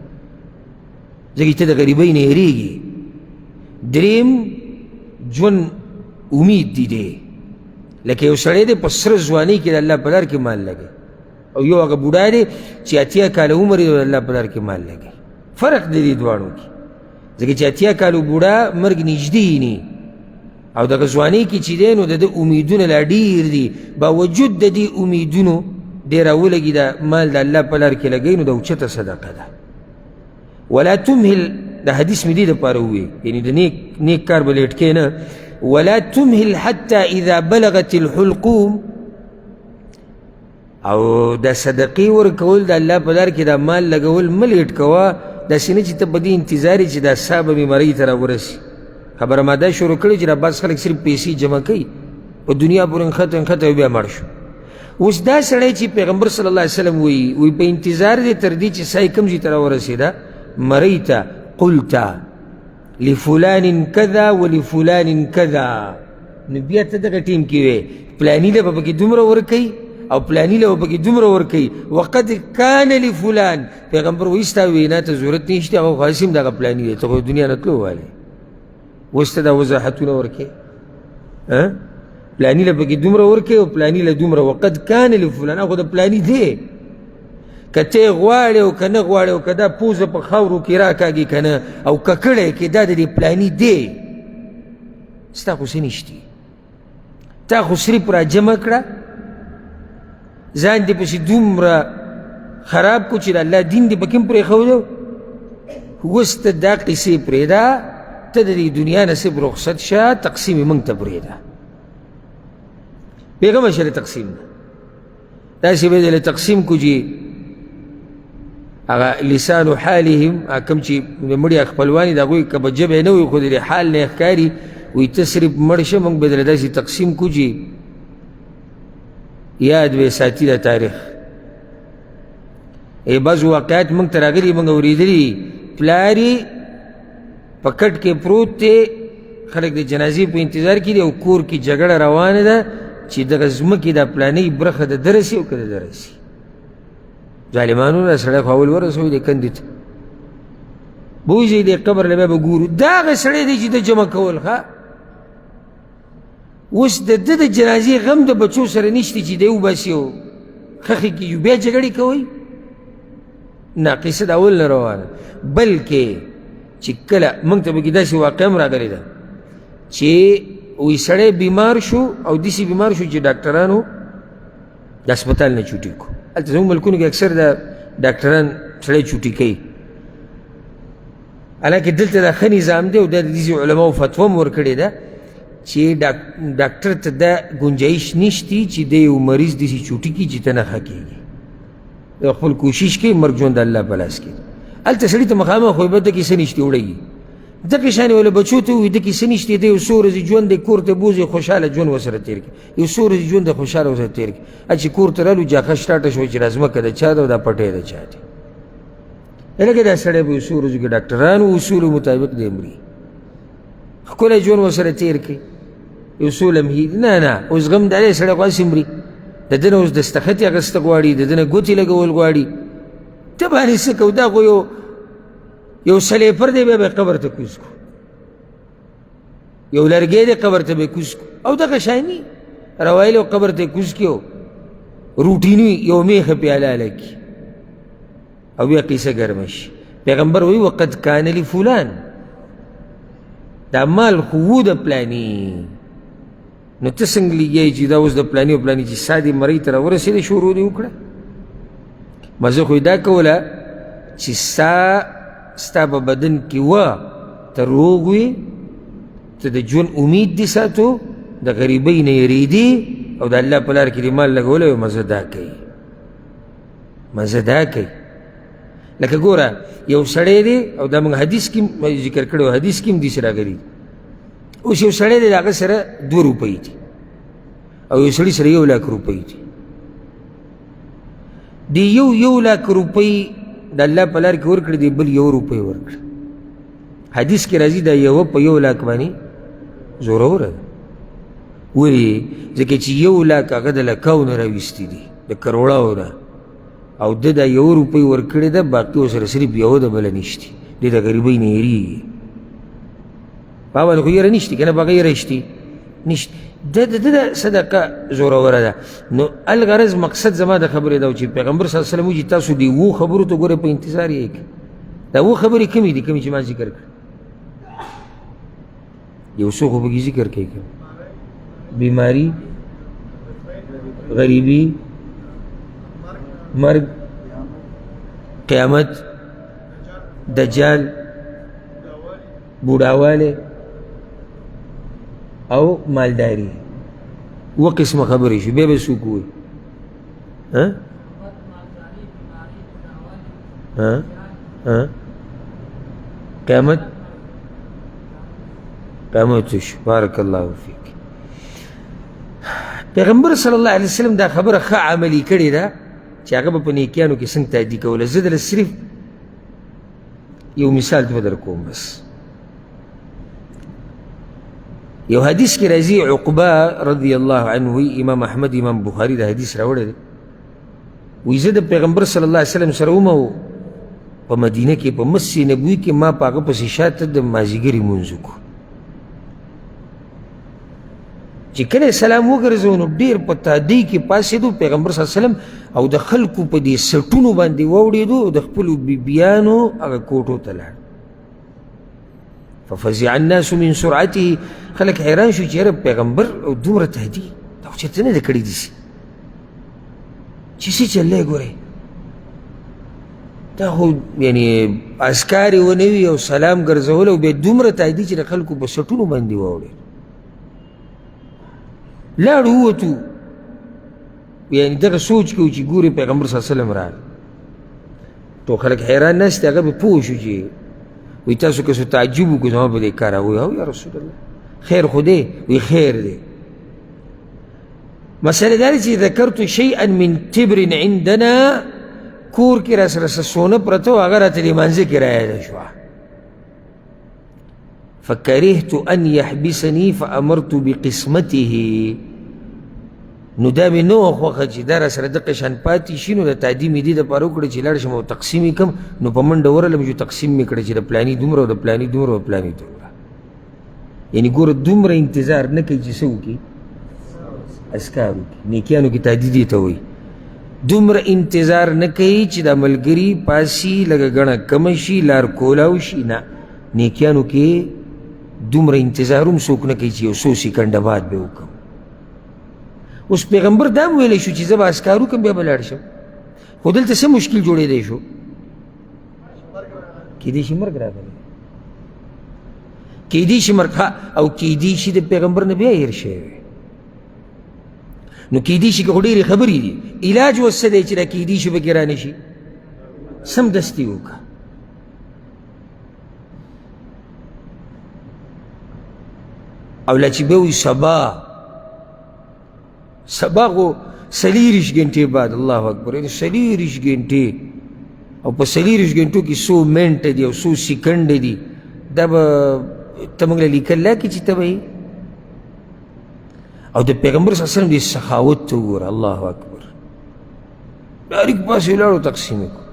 ځکه چې ته د غریبۍ نه یریږي. دریم، ژوند امید دی دی، لکه یو سړی دی په سره ځوانۍ کې د الله په لار کې مال لګوي، او یو هغه بوډا دی چې 80 کاله عمر یې د الله په لار کې مال لګوي. فرق دی دې دواړو کې، ځکه چې 80 کالو بوډا مرګ نږدې نی، او دغه ځوانۍ کې چې دی نو د ده امیدونه لا ډېر دي، باوجود د دې امیدونو دی راولګي دا مال د الله په لار کې لګوي، نو دا اوچته صدقه ده. ولا تمهل، د حدیث مې دې دپاره ووایي، یعنې د نیک کار به لیټ کې نه. ولا تمهل حتی اذا بلغت الحلقوم، او د صدقې ورکول د الله په لار کې دا مال لګول مه لیټ کوه، داسې نه چې ته په دې انتظار یې چې دا ساه به مې مرۍ ته راورسي. خبره ما دا شروع کړې چې دا بعض خلک صرف پیسې جمع کوي، په دنیا پورې نښته نښته او بیا مړ شو. اوس دا سړی چې پیغمبر صلی الله علیه وسلم وایي، وایي په انتظار دی تر دې چې ساه یې کوم ځای ته راورسېده، مرۍ ته، قلت لفلان کذا ولفلان کذا، نو بیا ته دغه ټیم کې وې، پلاني له به پکې دومره ورکوي او پلاني له به پکې دومره ورکوي، وقد کان لفلان. پیغمبر وایي ستا وینا ته ضرورت نشته، هغه خو هسې هم دغه پلاني دی، ته خو دنیا نه تلو والې، اوس ته دا وضاحتونه ورکوې، پلاني له پکې دومره ورکوي او پلاني له دومره، وقد کان لفلان، هغه خو د پلاني دی. که ته غواړې او که نه غواړې او که دا پوزه په خاورو کې راکاږي که نه او ککړی کې، دا د دې پلاني دی، ستا خو څه نشتي، تا خو صرف را جمع کړه، ځان دې پسې دومره خراب کو چې د الله دین دې پکې هم پرېښودو. اوس ته دا قصې پرېږده، ته د دې دنیا نه صرف رخصت شه، تقسیم یې موږ ته پرېږده، بېغمه شه د تقسیم نه. داسې به دې له تقسیم کو چې هغه لسان حالهم، کوم چې د مړي خپلوان دي د هغوی که په ژبه نه وي خو د دې حال نه ښکاري، وایي ته صرف مړ شه، موږ به درله داسې تقسیم کړو چې یاد به یې ساتي دا تاریخ. ای بعضو واقعات موږ ته راغلي، موږ اورېدلي، پلار یې په کټ کې پروت دی، خلک د جنازې په انتظار کې دي او کور کې جګړه روانه ده چې دغه ځمکې دا پلانۍ برخه د ده رسي او که د ده رسي. ظالمانو دا سړی خو اول ورسوي دی کندې ته، بوځي دی قبر له بیا به ګورو. دا هغه سړی دی چې ده جمع کول. ښه، اوس د ده د جنازې غم د بچو سره نشته چې دی وباسي او ښخې کېږي، بیا جګړې کوي. نه، قصه د اول نه روانه. بلکې چې کله موږ ته پکې داسې واقعه هم راغلې ده چې وایي سړی بیمار شو او داسې بیمار شو چې ډاکټرانو د هسپتال نه چوټي کړو. هلته زموږ ملکونو کې اکثر د ډاکټران سړی چوټي کوي، حالانکه دلته دا ښه نظام دی او دا د دې علماو فتوا هم ورکړې ده چې ډاکټر ته دا ګنجایش نشتی چې دی یو مریض داسې چوټي کړي چې ته نه ښه کېږي. دی خپل کوشش کوي، مرګ ژوند د الله په لاس کې. هلته سړي ته مخامخ وایي به ده کې څه نشتي وړی، دغه شانې وله بچو ته ووایي ده کې څه نشتي، دی یو څو ورځې ژوند دی کور ته بوځي خوشحاله ژوند ورسره تېر کړي، یو څو ورځې ژوند دی خوشحاله ورسره تېر کړي. چې کور ته رالو جاخه سټارټه شوه چې دا ځمکه د چا ده او دا پټی د چا دی. لکه دا سړی به یو څو ورځو کې ډاکټرانو اصولو مطابق دی مري، ښکلی ژوند ورسره تېر کړي یو څو لمحې. نه نه، اوس غم دا دی سړی خو هسې مري، د ده نه اوس دستخط یې اخیسته غواړي، د ده نه ګوتې لګول غواړي. ته باندې څه کوو؟ دا خو یو سلیپر دی، بیا به قبر ته کوز کړو، یو لرګی دی قبر ته به کوز کړو، او دغه شاني روایل او قبر ته کوز کړو، روټیني یو میخه پې حلاله کړي او بیا قصه ګرمه شي. پیغمبر وایي وقد کان لفلان، دا مال خو و د پلاني، نو ته څنګه لګیا یې چې دا اوس د پلاني او پلاني چې ساه دې مرۍ ته راورسېدې شروع دې وکړه. مزه خو یې دا کوله چې ساه ستا په بدن کې وه، ته روغ وې، ته د ژوند امید دې ساتو، د غریبۍ نه یېرېدې او د الله په لار کې دې مال لګولی وي، مزه دا کوي، مزه دا کوي. لکه ګوره یو سړی دی، او دا موږ حدیث کې ذکر کړی و، حدیث کې هم داسې راغلي دي. اوس یو سړی دی، د هغه سره دوه روپۍ دي او یو سړي سره 1 لک روپۍ دي. دی یو 1 لک روپۍ د الله په لار کې ورکړې، دی بل 1 روپۍ ورکړه. حدیث کې راځي دا یوه په 1 لک باندې زوروره ده. ولې؟ ځکه چې 1 لک هغه د لکاو نه راویستي دي، د کروړاو نه، او ده دا 1 روپۍ ورکړې ده، باقي ورسره صرف یوه ده، بله نشتي. دی د غریبۍ نه یېرېږي، په باندې خو یېره نشتي که نه، په هغه یېره شتي نشته. د ده صدقه زوروره ده. نو الغرض مقصد زما د خبرې دا و چې پیغمبر صلی الله علیه وسلم وایي چې تاسو دې اوو خبرو ته ګورئ په انتظار یې کړئ. دا اووه خبرې کومې دي؟ کومې چې ما ذکر کړې، یو څو خو پکې ذکر کوي که بیماری، غریبي، مرګ، قیامت، دجال، بوډاوالی او مالداري. اووه قسمه خبرې شو. بیا به څوک ووایي؟ ها ها ها قیامت، قیامت شو. بارک الله فیک. پیغمبر صلی الله علیه وسلم دا خبره ښه عملي کړې ده چې هغه به په نیکیانو کې څنګه تادي کوله. زه دله صرف یو مثال ته در کوم بس. یو حدیث کې راځي، عقبه رضی الله عنه، امام احمد امام بخاري دا حدیث راوړی دی، وایي زه د پیغمبر صلی الله علیه وسلم سره وم په مدینه کې، په مسجد نبوي کې، ما په هغه پسې شاته د مازدیګري لمونځ وکړو. چې کله سلام وګرځو نو ډېر په تادۍ کې پاڅېدو پیغمبر صلی الله علیه وسلم او د خلکو په دې سټونو باندې واوړېدو او د خپلو بیبیانو هغه کوټو ته لاړ. ففزع الناس من سرعته، خلک حیران شو چې یاره پیغمبر او دومره تهدي دا خو چېرته نه ده کړې داسې چې څه چل دی. ګورئ دا خو یعنې اسکار یې ونه وي او سلام ګرځول او بیا دومره تادي چې د خلکو په سټونو باندې واوړېد. لاړو ووتو، یعنې دغه سوچ کوو چې ګورې پیغمبر صلی الله علیه وسلم راغی. ټول خلک حیران ناست دي، هغه به پوه شو چې وایي تاسو که څه تعجب وکړو زما په دې کار. هغوی او یا رسول الله خیر خو دی؟ وایي خیر دی. مسئله دا ده چې ذکرت شیئا من تبر عندنا کور کې را سره څه سونه پرته وه، هغه راته لمانځه کې رایاده شوه. فکرهت ان یحبسني فامرت بقسمته. نو دا مې نه وه خوښه چې دا را سره دقه شان پاتې شي، نو د تادي مې دې دپاره وکړه چې لاړ شم او تقسیم یې کړم. نو په منډه ورغلم چې تقسیم مې کړه چې د پلاني دومره او د پلاني دومره او د پلاني دومره. یعنې ګوره دومره انتظار نه کوي چې څه وکړي، اذکار وکړي. نیکیانو کې تادي دې ته وایي، دومره انتظار نه کوي چې دا ملګري پاسي لږه ګڼه کمه شي، لار کولاو شي. نه، نیکیانو کې دومره انتظار هم څوک نه کوي چې یو څو سیکنډه بعد به وکړم. اوس پیغمبر دا هم ویلی شو چې زه به اذکار وکړم بیا به لاړ شم، خو دلته څه مشکل جوړېدی شو؟ کېدی شي مرګ راغلی، کېدی شي مرګ، او کېدی شي د پیغمبر نه بیا هېر شوی وي. نو کېدی شي که خو ډېرې خبرې دي، علاج اوس څه دی چې دا کېدی شي پکې رانه شي؟ سمدستي وکړه. او لا چې بیا وایي سبا، سبا خو څلېرویشت ګنټې بعد، الله اکبر، یعنې څلېرویشت ګنټې، او په څلېرویشت ګنټو کې څو منټه دي او څو سیکنډه دي، دا به ته موږ له لیکل لاکې چې ته به یې. او د پیغمبر صلی الله علیه وسلم دې سخاوت ته وګوره، الله اکبر، ډایرک پاسې ولاړو تقسیم یې کړو.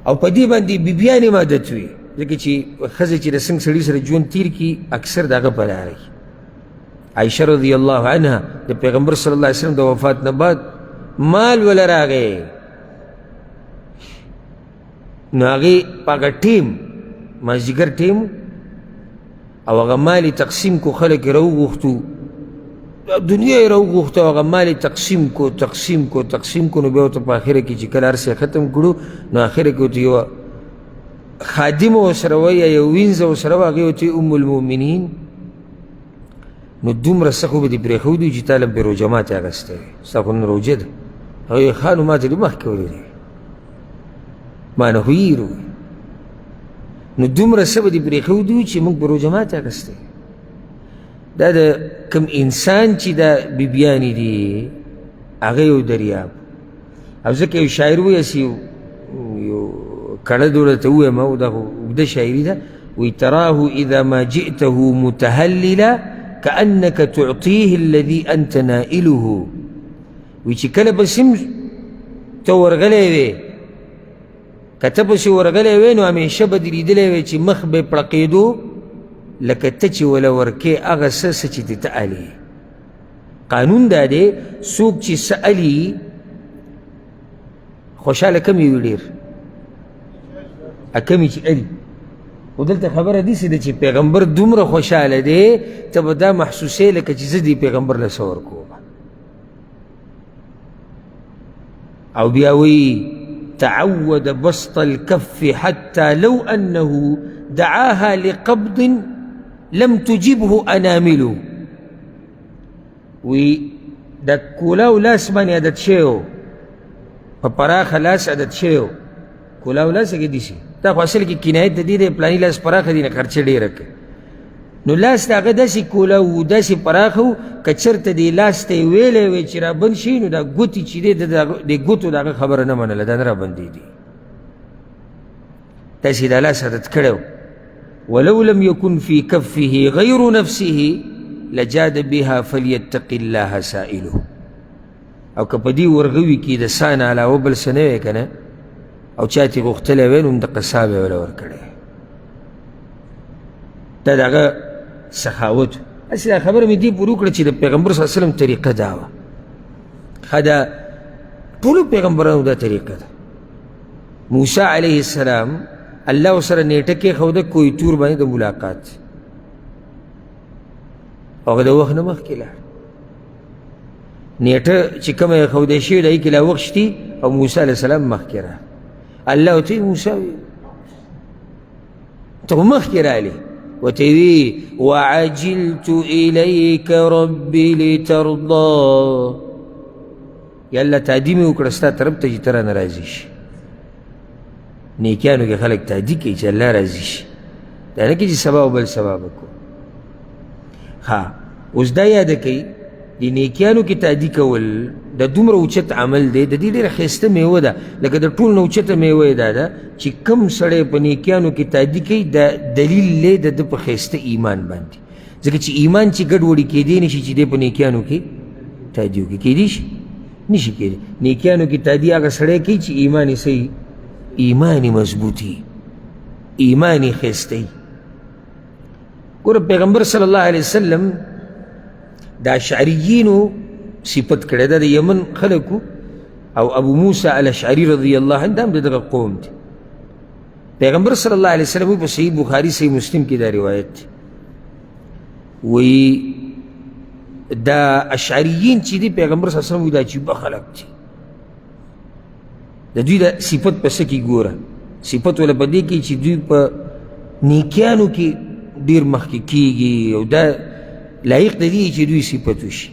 او په دې باندې بیبیانې هم عادت وي، ځکه چې ښځه چې د څنګ سړي سره ژوند تېر کړي اکثر د هغه په لاره کي. عایشه رضی الله عنها د پیغمبر صلی الله علیه وسلم د وفات نه بعد مال وله راغی، نو هغې په هغه ټیم مازدیګر ټیم او هغه مال یې تقسیم کو، خلک یې راوغوښتو، دنیا یې راوغوښته، او هغه مال یې تقسیم کو تقسیم کو تقسیم کو. نو بیا ورته په اخره کې چې کله هر څه ختم کړو، نو اخره کې ورته یوه خادمه ورسره وه یا یو وینځه ورسره وه، هغې ورته ام المؤمنین، نو دومره څه خو به دې پرېښودي چې تا له پرې روژه ماتې اخیستی وي، ستا خو نن روژه ده. هغې ویل ښه نو ما ته دې مخکې ولیدې، ما نه خو هېر وي، نو دومره څه به دې پرېښودي چې موږ په روژه ماتې اخیستی. دا د کوم انسان چې دا بیبیانې دي هغه یو دریاب. او ځکه یو شاعر وایي، هسې یو کړه دوړه ته ووایم، او دا خو اوږده شاعري ده، وایي تراه اذا ما جئته متهللا كأنك تعطيه الذي أنت نائله. وایي چې کله پسې هم ته ورغلی وې، که ته پسې ورغلی وې، نو همیشه به دې لیدلی وې چې مخ به یې پړقېدو لکه ته چې وله ورکې هغه څه څه چې دې ته الې. قانون دا دی څوک چې څه الي خوشحاله کم وي ډېر، کمې چې الي. خو دلته خبره داسې ده چې پیغمبر دومره خوشحاله دی، ته به دا محسوسې لکه چې زه دې پیغمبر له څه ورکوم. او بیا وایي تعود بسط الكف حتى لو أنه دعاها لقبض لم تجبه أنامله. وی د کولاو لاس باندې عادت شوی و، په پراخه لاس عادت شوی و، کولاو لاس کې دي شي. دا خو اصل کې کنایت د دې دی، پلاني لاس پراخه دی نه خرچه ډېره کوي. نو لاس د هغه داسې کولاو و، داسې پراخه و، که چېرته دې لاس ته یې ویلی وی چې رابند شي، نو دا ګوتې چې دی د ګوتو د هغه خبره نه منله، دا نه رابندېدي. داسې دا لاس عادت کړی و. ولو لم يكن في كفه غير نفسه لجاد بها فليتق الله سائله. او که په دې ورغوي کې د سا نه علاوه بل څه نه وی که نه، او چا ترې غوښتلی وی، نو همدقه سا به یې وله ورکړی. دا د هغه سخاوت. هسې دا خبره مې دې پورې وکړه چې د پیغمبر صلی الله علیه وسلم طریقه دا وه. ښه، دا ټولو پیغمبرانو دا طریقه ده. موسی علیه السلام الله ورسره نیټه کېښوده کوه تور باندې د ملاقات، هغه د وخت نه مخکې لاړ. نیټه چې کومه ایښودی شوې ده هغې کې لا وخت شتي، او موسی علیه السلام مخکې راغی. الله ورته وایي موسی ته خو مخکې راغلې، ورته وی وعجلت الیک ربي لترضا. یا الله تادي مې وکړه ستا طرف ته چې ته رانه راضي شي. نیکیانو کې خلک تادي کوي چې الله راضي شي، دا نه کوي چې سبا او بل سبا به کوو. ښه، اوس دا یاده کوي د نیکیانو کې تادي کول دا دومره اوچت عمل دی، د دې ډېره ښایسته میوه ده. لکه د ټول نه اوچته میوه یې دا ده چې کم سړی په نیکیانو کې تادي کوي، دا دلیل دی د ده په ښایسته ایمان باندې. ځکه چې ایمان چې ګډ وډي کېدی نه شي چې دی په نیکیانو کې تادي وکړي، کېدی شي؟ نشي کېدی. نیکیانو کې تادي هغه سړی کوي چې ایمان یې صحیح، ایمان یې مضبوطي، ایمان یې ښایسته وي. ګوره پیغمبر صلی الله علیه وسلم د اشعریینو صفت کړی، دا د یمن خلکو، او ابو موسی الاشعري رضی الله عنه هم د دغه قوم دی. پیغمبر صلی الله علیه وسلم په صحیح بخاري صحیح مسلم کې دا روایت دی، وایي دا اشعریین چې دي، پیغمبر صلی الله علیه وسلم وایي دا عجیبه خلک دي. د دوی د صفت په څه کې ګوره، صفت وله په دې کې چې دوی په نیکیانو کې ډېر مخکې کېږي، او دا لایق د دې چې دوی صفت وشي.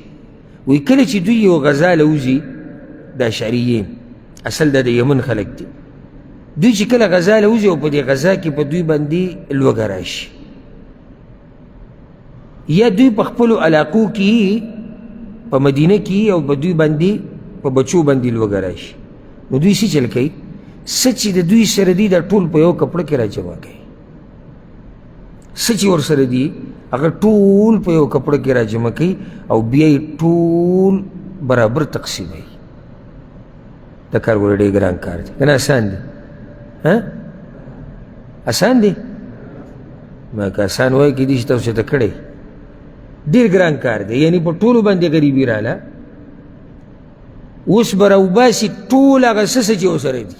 وایي کله چې دوی یو غذا له وځي، د اشعریین اصل دا د یمن خلک دي، دوی چې کله غذا له وځي او په دې غذا کې په دوی باندې لوږه راشي، یا دوی په خپلو علاقو کې په مدینه کې او په دوی باندې په بچو باندې لوږه راشي، نو دوی څه چل کوي؟ څه چې د دوی سره دي دا ټول په یو کپړه کې راجمع کوي. څه چې ورسره دي هغه ټول په یو کپړه کې راجمع کوي او بیا یې ټول برابر تقسیموي. دا کار ګوره ډېر ګران کار دی، که نه اسان دی؟ ها اسان دی؟ ما که اسان وای کېدای شي تاسو ته کړی. ډېر ګران کار دی، یعنی په ټولو باندې غریبي راله، اوس به راوباسي ټول هغه څه څه چې ورسره دي،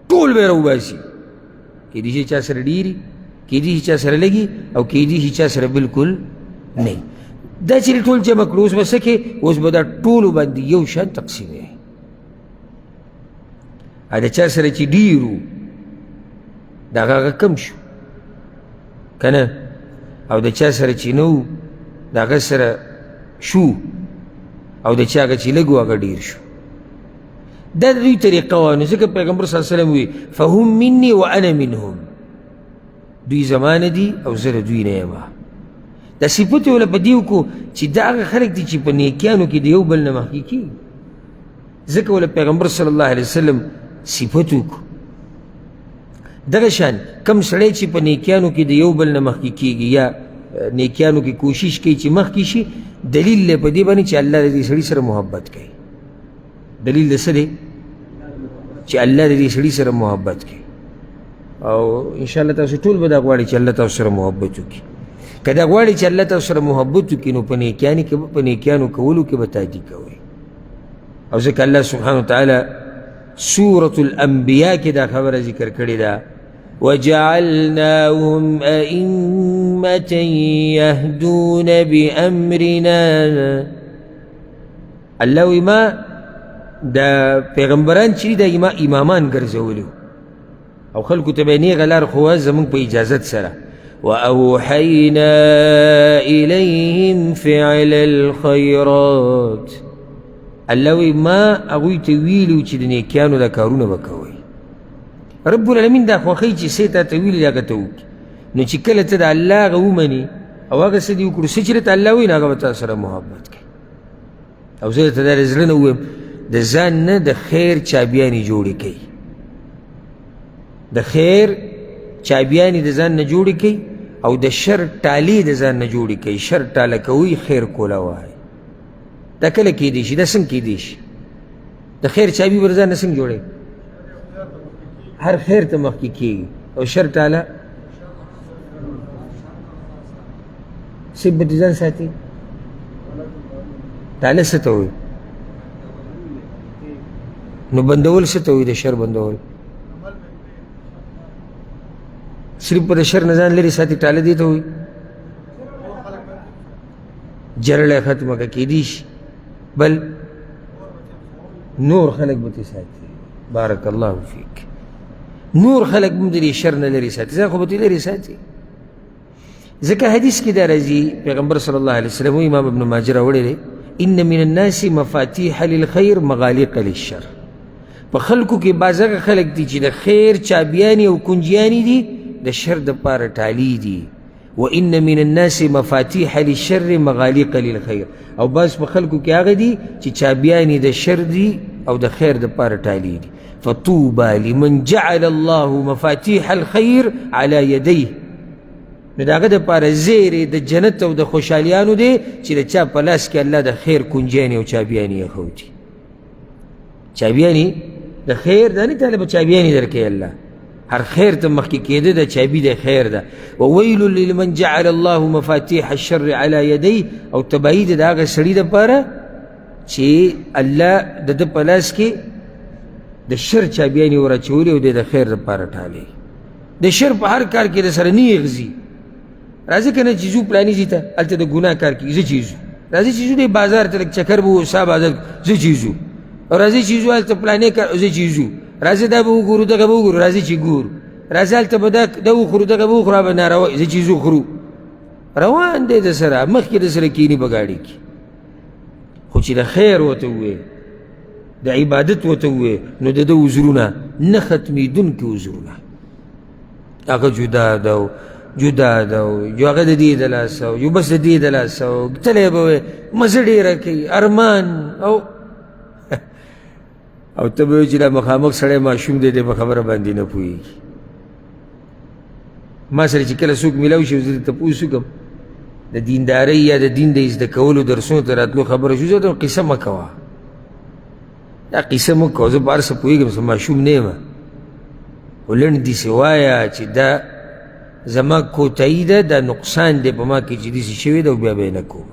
ټول به یې راوباسي. کېدای شي چا سره ډېري، کېدای شي چا سره لږي، او کېدای شي چا سره بالکل نه. دا چې ټول جمع کړو، اوس به څه کوې؟ اوس به دا ټولو باندې یو شان تقسیموي. د چا سره چې ډېر وو د هغه هغه کم شو که نه، او د چا سره چې نه وو د هغه سره شو، او د چا هغه چې لږ وو هغه ډېر شو. دا د دوی طریقه وه. نو ځکه پیغمبر صلی الله علیه وسلم وایي فهم مني وانا منهم، دوی زما نه دي او زه له دوی نه یم. دا صفت یې ورله په دې وکړو چې دا هغه خلک دي چې په نیکیانو کې د یو بل نه مخکې کېږي، ځکه ورله پیغمبر صلی الله علیه وسلم صفت وکړو. دغه شان کم سړی چې په نیکیانو کې د یو بل نه مخکې کېږي یا نیکیانو کې کوشش کوي چې مخکې شي، دلیل دی په دې باندې چې الله د دې سړي سره محبت کوي. دلیل د څه دی؟ چې الله د دې سړي سره محبت کوي. او انشاءالله تاسو ټول به دا غواړئ چې الله تاسو سره محبت وکړي. که دا غواړئ چې الله تاسو سره محبت وکړي، نو په نیکیانو کې په نیکیانو کولو کې به تادي کوئ. او ځکه الله سبحانه وتعالی سورة الانبیاء کې دا خبره ذکر کړې ده، وجعلناهم أئمة يهدون بأمرنا. الله وایي ما د پیغمبران چې دي دا ما امامان ګرځولي او خلکو ته به یې نېغه لار ښووه زموږ په اجازت سره. وأوحينا إليهم فعل الخيرات. الله وایي ما هغوی ته ویلي چې د نیکیانو دا کارونه به کوئ. رب العالمین دا خوښوي چې څه یې تا ته ویلي هغه ته وکړي. نو چې کله ته د الله هغه ومني او هغه څه دې وکړو څه چې درته الله وایي، نو هغه به تا سره محبت کوي. او زه درته دا د زړه نه ووایم، د ځان نه د خیر چابیانې جوړې کوي، د خیر چابیانې د ځان نه جوړې کوي او د شر ټالې د ځان نه جوړې کوي. شر ټاله کوي، خیر کوله وایي. دا کله کېدی شي؟ دا څنګه کېدی شي؟ د خیر چابي پر ځان نه څنګه جوړوي؟ هر خیر ته مخکې کېږي او شر ټاله څه به د ځان ساتي؟ ټاله څه ته وایي؟ نو بندول څه ته وایي؟ د شر بندول صرف په د شر نه ځان لرې ساتي، ټاله دې ته وایي. جرړه ختمه که کېدی شي، بل نور خلک به ترې ساتي. بارک الله فیک. نور خلک هم د دې شر نه لرې ساتي، ځان خو به ترې لرې ساتي. ځکه حدیث کې دا راځي، پیغمبر صلی الله علیه وسلم، امام ابن ماجه راوړی دی، ان من الناس مفاتیح للخیر مغالق للشر. په خلکو کې بعض هغه خلک دي چې د خیر چابیانې او کنجیانې دي، د شر دپاره ټالې دي. وان من الناس مفاتیح للشر مغالق للخیر، او بعض په خلکو کې هغه دي چې چابیانې د شر دي او د خیر دپاره ټالې دي. فطوبى لمن جعل الله مفاتیح الخیر علی یدیه، نو د هغه دپاره زیری د جنت او د خوشحالیانو دی چې د چا په لاس کې الله د خیر کنجیانې او چابیانې ایښودي. چابیانې د خیر دا نه ته به چابیانې درکوي الله، هر خیر ته مخکې کېده د چابي د خیر ده. وویل لمن جعل الله مفاتیح الشر علی یدیه، او تباهي ده د هغه سړي دپاره چې الله د ده په لاس کې د شر چابیانې وراچولې او دی د خیر دپاره ټالوي. د شر په هر کار کې د سره نیغ ځي. راځه که نه چې ځو پلاني ځي ته، هلته د ګناه کار کېږي، زه چې ځو. راځه چې ځو دی بازار ته لږ چکر به ووهو، سا بازار، زه چې ځو. راځه چې ځو هلته پلانې کار، زه چې ځو. راځه دا به وګورو، دغه به وګورو، راځه چې ګورو. راځه هلته به دا وخورو، دغه به وخورو، به ناروا، زه چې ځو خورو. روان دی د سره، مخکې د سره کښېني په ګاډي کې. خو چې د خیر ورته ووایې، د عبادت ورته ووایې، نو د ده عذرونه نه ختمېدونکي عذرونه، هغه جدا ده او جدا ده او یو هغه د دې د لاسه او یو بس د دې د لاسه او تللی به وې، مزه ډېره کوي، ارمان او او ته به وایې چې دا مخامخ سړی ماشوم دی، دی په خبره باندې نه پوهېږي. ما سره چې کله څوک میلاو شي، زه تپوس وکړم د دیندارۍ یا د دین د زده کولو درسونو ته راتلو خبره شو، زه ورته قصه مه کوه، دا قصه مه کوه، زه په هر څه پوهېږم، څه ماشوم نه یم، خو لنډ داسې وایه چې دا زما کوتاهي ده، دا نقصان دی په ما کې چې داسې شوی ده او بیا به یې نه کوم.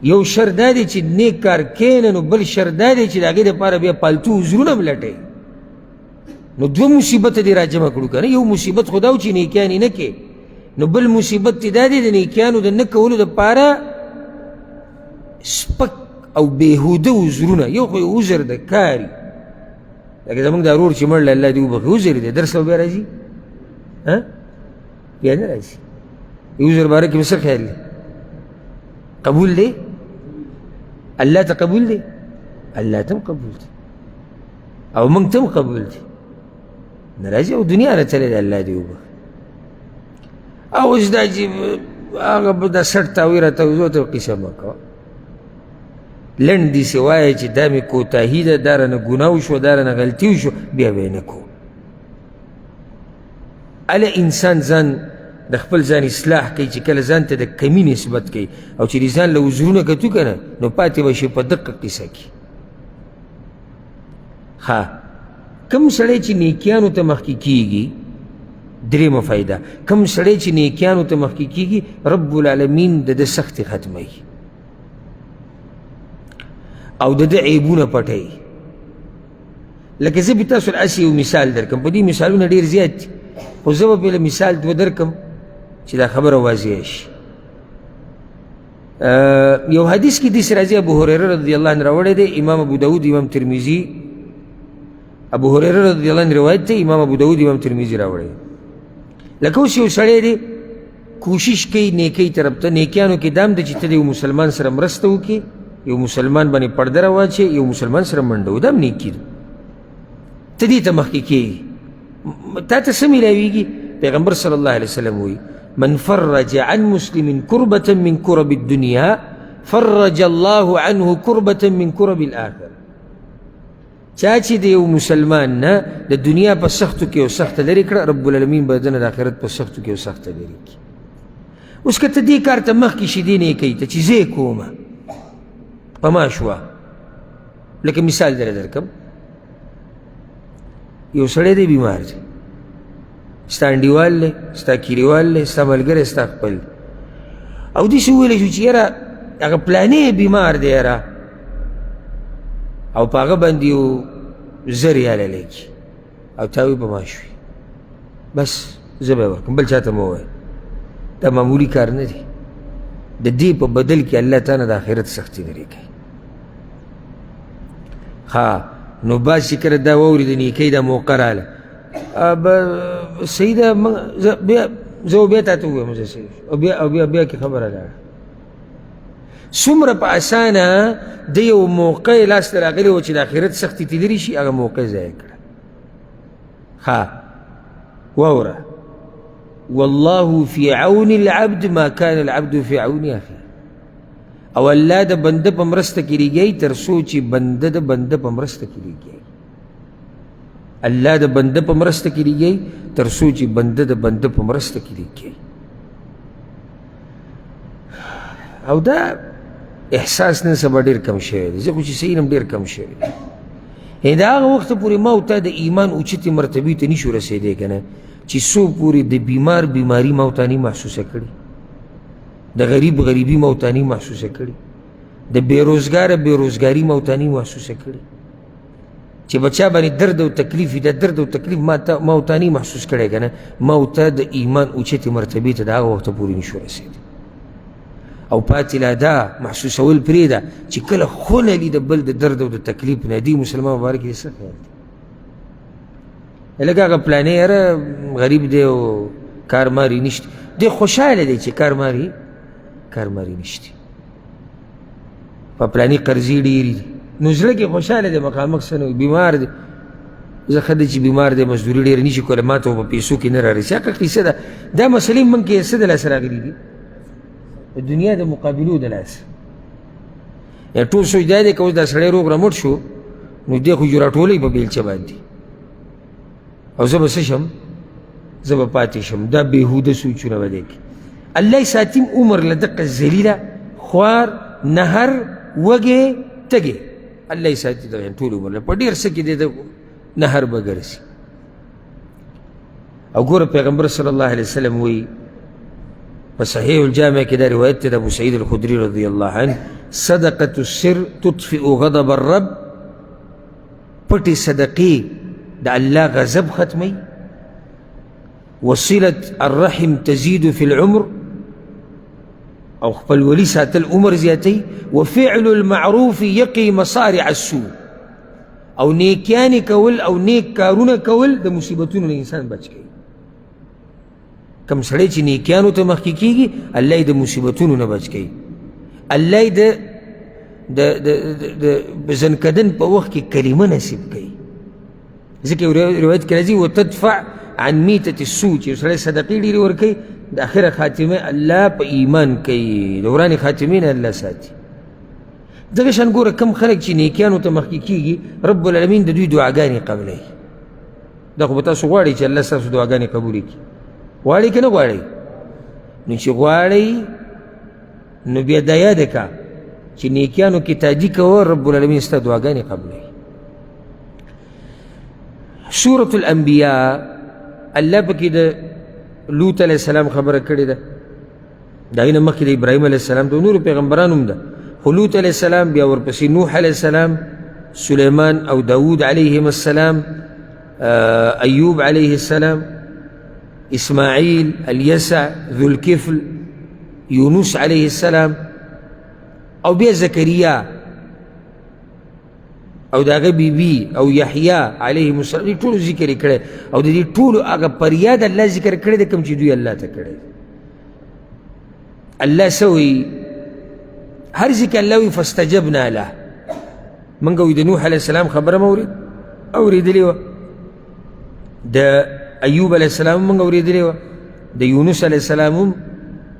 یو شر دا دی چې نیک کار کوې نه، نو بل شر دا دی چې د هغې دپاره بیا پالتو عذرونه هم لټوې. نو دوه مصیبته دې راجمع کړو که نه، یو مصیبت خو دا و چې نیکیانې نه کوې، نو بل مصیبت دې دا دی د نیکیانو د نه کولو دپاره سپک او بېهوده عذرونه. یو خو یې عذر د کاري، لکه زموږ دا ورور چې مړ دی، الله دې وبخښي، عذر دی، درس له بیا راځي، بیا نه راځي. عذر باره کې مې څه خیال دی؟ قبول دی؟ الله ته قبول دی؟ الله ته هم قبول دی او موږ ته هم قبول دی. نه راځي او دنیا نه تللی دی، الله دې وبخښي. او اوس دا چې هغه به د سټ تاوی راته وځو، ته قصه مه کوه، لنډ داسې وایه چې دا مې کوتاهي ده، دا رانه ګناه وشوه، دا رانه غلطي وشوه، بیا به یې نه کوم. هله انسان ځان د خپل ځان اصلاح کوي چې کله ځان ته د کمي نسبت کوي او چې د ځان له عذرونه کتو که نه، نو پاتې به شي په دقه قصه کې. ښه، کوم سړی چې نیکیانو ته مخکې کیږي، درېیمه فایده، کوم سړی چې نیکیانو ته مخکې کیږي، رب العالمین د ده سختې ختموي او د ده عیبونه پټوي. لکه زه به تاسو له هسې یو مثال درکړم، په دې مثالونه ډېر زیات دي، خو زه به پرې مثال دوه درکړم چې دا خبره واضح شي. یو حدیث کې داسې راځي، ابو هریره رضی الله عنه راوړی دی، امام ابو داود، امام ترمذي، ابو هریره رضی الله عنه روایت دی، امام ابو داود، امام ترمذي راوړی. لکه اوس یو سړی دی کوشش کوي نیکۍ طرف ته، نیکیانو کې دام ده چې ته د یو مسلمان سره مرسته وکړې، یو مسلمان باندې پرده راواچوې، یو مسلمان سره منډه وهې، دا هم نیکي ده. ته دې ته مخکې کېږي، تا ته څه میلاویږي؟ پیغمبر صلی الله علیه وسلم وایي من فرج عن مسلم کربة من کرب الدنیا فرج الله عنه کربة من کرب الآخرة. چا چې د یو مسلمان نه د دنیا په سختو کې یو سخته لرې کړه، رب العالمین به د نه د آخرت په سختو کې یو سخته لرې کړي. اوس که ته دې کار ته مخکې شي، دې نیکۍ ته چې زه یې کومه په ما شوه، لکه مثال درته درکړم، یو سړی دی بیمار دی، ستا انډیوال دی، ستا کلیوال دی، ستا ملګری، ستا خپل دی، او داسې وویلی شو چې یاره هغه پلانی بیمار دی یاره، او په هغه باندې یو زر ریاله لګي، او تا وایي په ما شوي، بس زه به یې ورکړم، بل چا ته مه ووایه. دا معمولي کار نه دی، د دې په بدل کې الله تا نه د آخرت سختي لرې کوي. ښه، نو بعض چې کله دا واوري د نیکۍ دا موقع راله، صحیح ده، بیا زه بیا تا ته ووایم زه صحیح، او بیا او بیا بیا کې خبره لاړه. څومره په اسانه د یو موقع یې لاسته راغلې وه چې د آخرت سختي ترې لرې شي، هغه موقع ضایع کړه. ښه واوره، والله فی عون العبد ما کان العبد فی عون اخیه. او الله د بنده په مرسته کې لګیایي تر څو چې بنده د بنده په مرسته کې لګیایي. الله د بنده په مرسته کې لګیایي تر څو چې بنده د بنده په مرسته کې لګیایي. او دا احساس نن سبا ډېر کم شوی دی. زه خو چې صحیح یم ډېر کم شوی دی. یعنې د هغه وخته پورې ما او تا د ایمان اوچتې مرتبې ته نشو رسېدی که نه چې څو پورې د بیمار بیماري ما او تا نه محسوسه کړي، د غریب غریبي ما او تا نه محسوسه کړي، د بې روزګاره بې روزګاري ما او تا نه محسوسه کړي، چې په چا باندې درد او تکلیف وي دا درد او تکلیف ما او تا نه محسوس کړی که نه، ما او تا د ایمان اوچتې مرتبې ته د هغه وخته پورې نشو رسېدی. او پاتې لا دا محسوسول پرېږده چې کله خونه لي د بل د درد او د تکلیف نه دی. مسلمان مبارک دې څه خیال دی؟ لکه هغه پلانې یاره غریب دی او کار ماري نشته دی، خوشحاله دی چې کار ماري نشته، په پلاني قرضې ډېرې دي، نو زړه کې خوشحاله دی، مخامخ څه نه وي، بیمار دی، زه ښه دی چې بیمار دی، مزدوري ډېره نشي کولی، ما ته په پیسو کې نه رارسي. هغه قصه ده. دا مسلې موږ کې څه د لاسه راغلي دي؟ د دنیا د مقابلو د لاسه. یعنې ټول سوچ دا دی که اوس دا سړی روغ رمټ شو نو دی خو راټولوي په بیلچه باندې، او زه به څه شم؟ زه به پاتې شم. دا بېهوده سوچونه به دی کوي. الله یې ساتیم عمر له دقه ذلیله خوار نهر وږی تږی، الله یې ساتي دغه ټول عمر له په ډېر څه کې دی د نهر به ګرځي. او ګوره پیغمبر صلی الله علیه وسلم وایي په صحیح الجامع کې دا روایت دی د ابو سعید الخدري رضی الله عنه، صدقة السر تطفئ غضب الرب. پټې صدقې د الله غضب ختموي، وصلة الرحم تزيد في العمر، او خپل ولي ساتل عمر زیاتوي، وفعل المعروف يقي مصارع السوء، او نیکیانې کول او نیک کارونه کول د مصیبتونو نه انسان بچ کوي. کوم سړی چې نیکیانو ته مخکې کېږي الله یې د مصیبتونو نه بچ کوي، الله یې د ځنکدن په وخت کې کلمه نصیب کوي. ځکه یو روایت کې راځي وتدفع عن میتة السوء، چې یو سړی صدقې ډېرې ورکوي د اخره خاتمه الله په ایمان کوي، د ورانې خاتمې نه الله ساتي. دغه شان ګوره کم خلک چې نیکیانو ته مخکې کېږي رب العالمین د دوی دعاګانې قبلوي. دا خو به تاسو غواړئ چې الله ستاسو دعاګانې قبولې کړي، غواړئ که نه غواړئ؟ نو چې غواړئ نو بیا دا یاده کړه چې نیکیانو کې تادي کوه، رب العالمین ستا دعاګانې قبلوي. سورة الانبیاء الله پکې د لوط علیه السلام خبره کړې ده، د هغې نه مخکې د ابراهیم علیه السلام د نورو پیغمبرانو هم ده، خو لوط علیه السلام، بیا ورپسې نوح علیه السلام، سلیمان او داود علیهم السلام، ایوب علیه السلام، اسماعیل، الیسع، ذو الکفل، یونس علیه السلام، او بیا زکریا او د هغه بیبي او یحیی علیهم السلام، دې ټولو ذکر یې کړی. او د دې ټولو هغه فریاد الله ذکر کړی دی کوم چې دوی الله ته کړی. الله څه وایي؟ هر ځای کې الله وایي فاستجبنا له. موږ وایي د نوح علیه السلام خبره مو اورېدلې وه، د ایوب علیه السلام موږ اورېدلې وه، د یونس علیه السلام هم،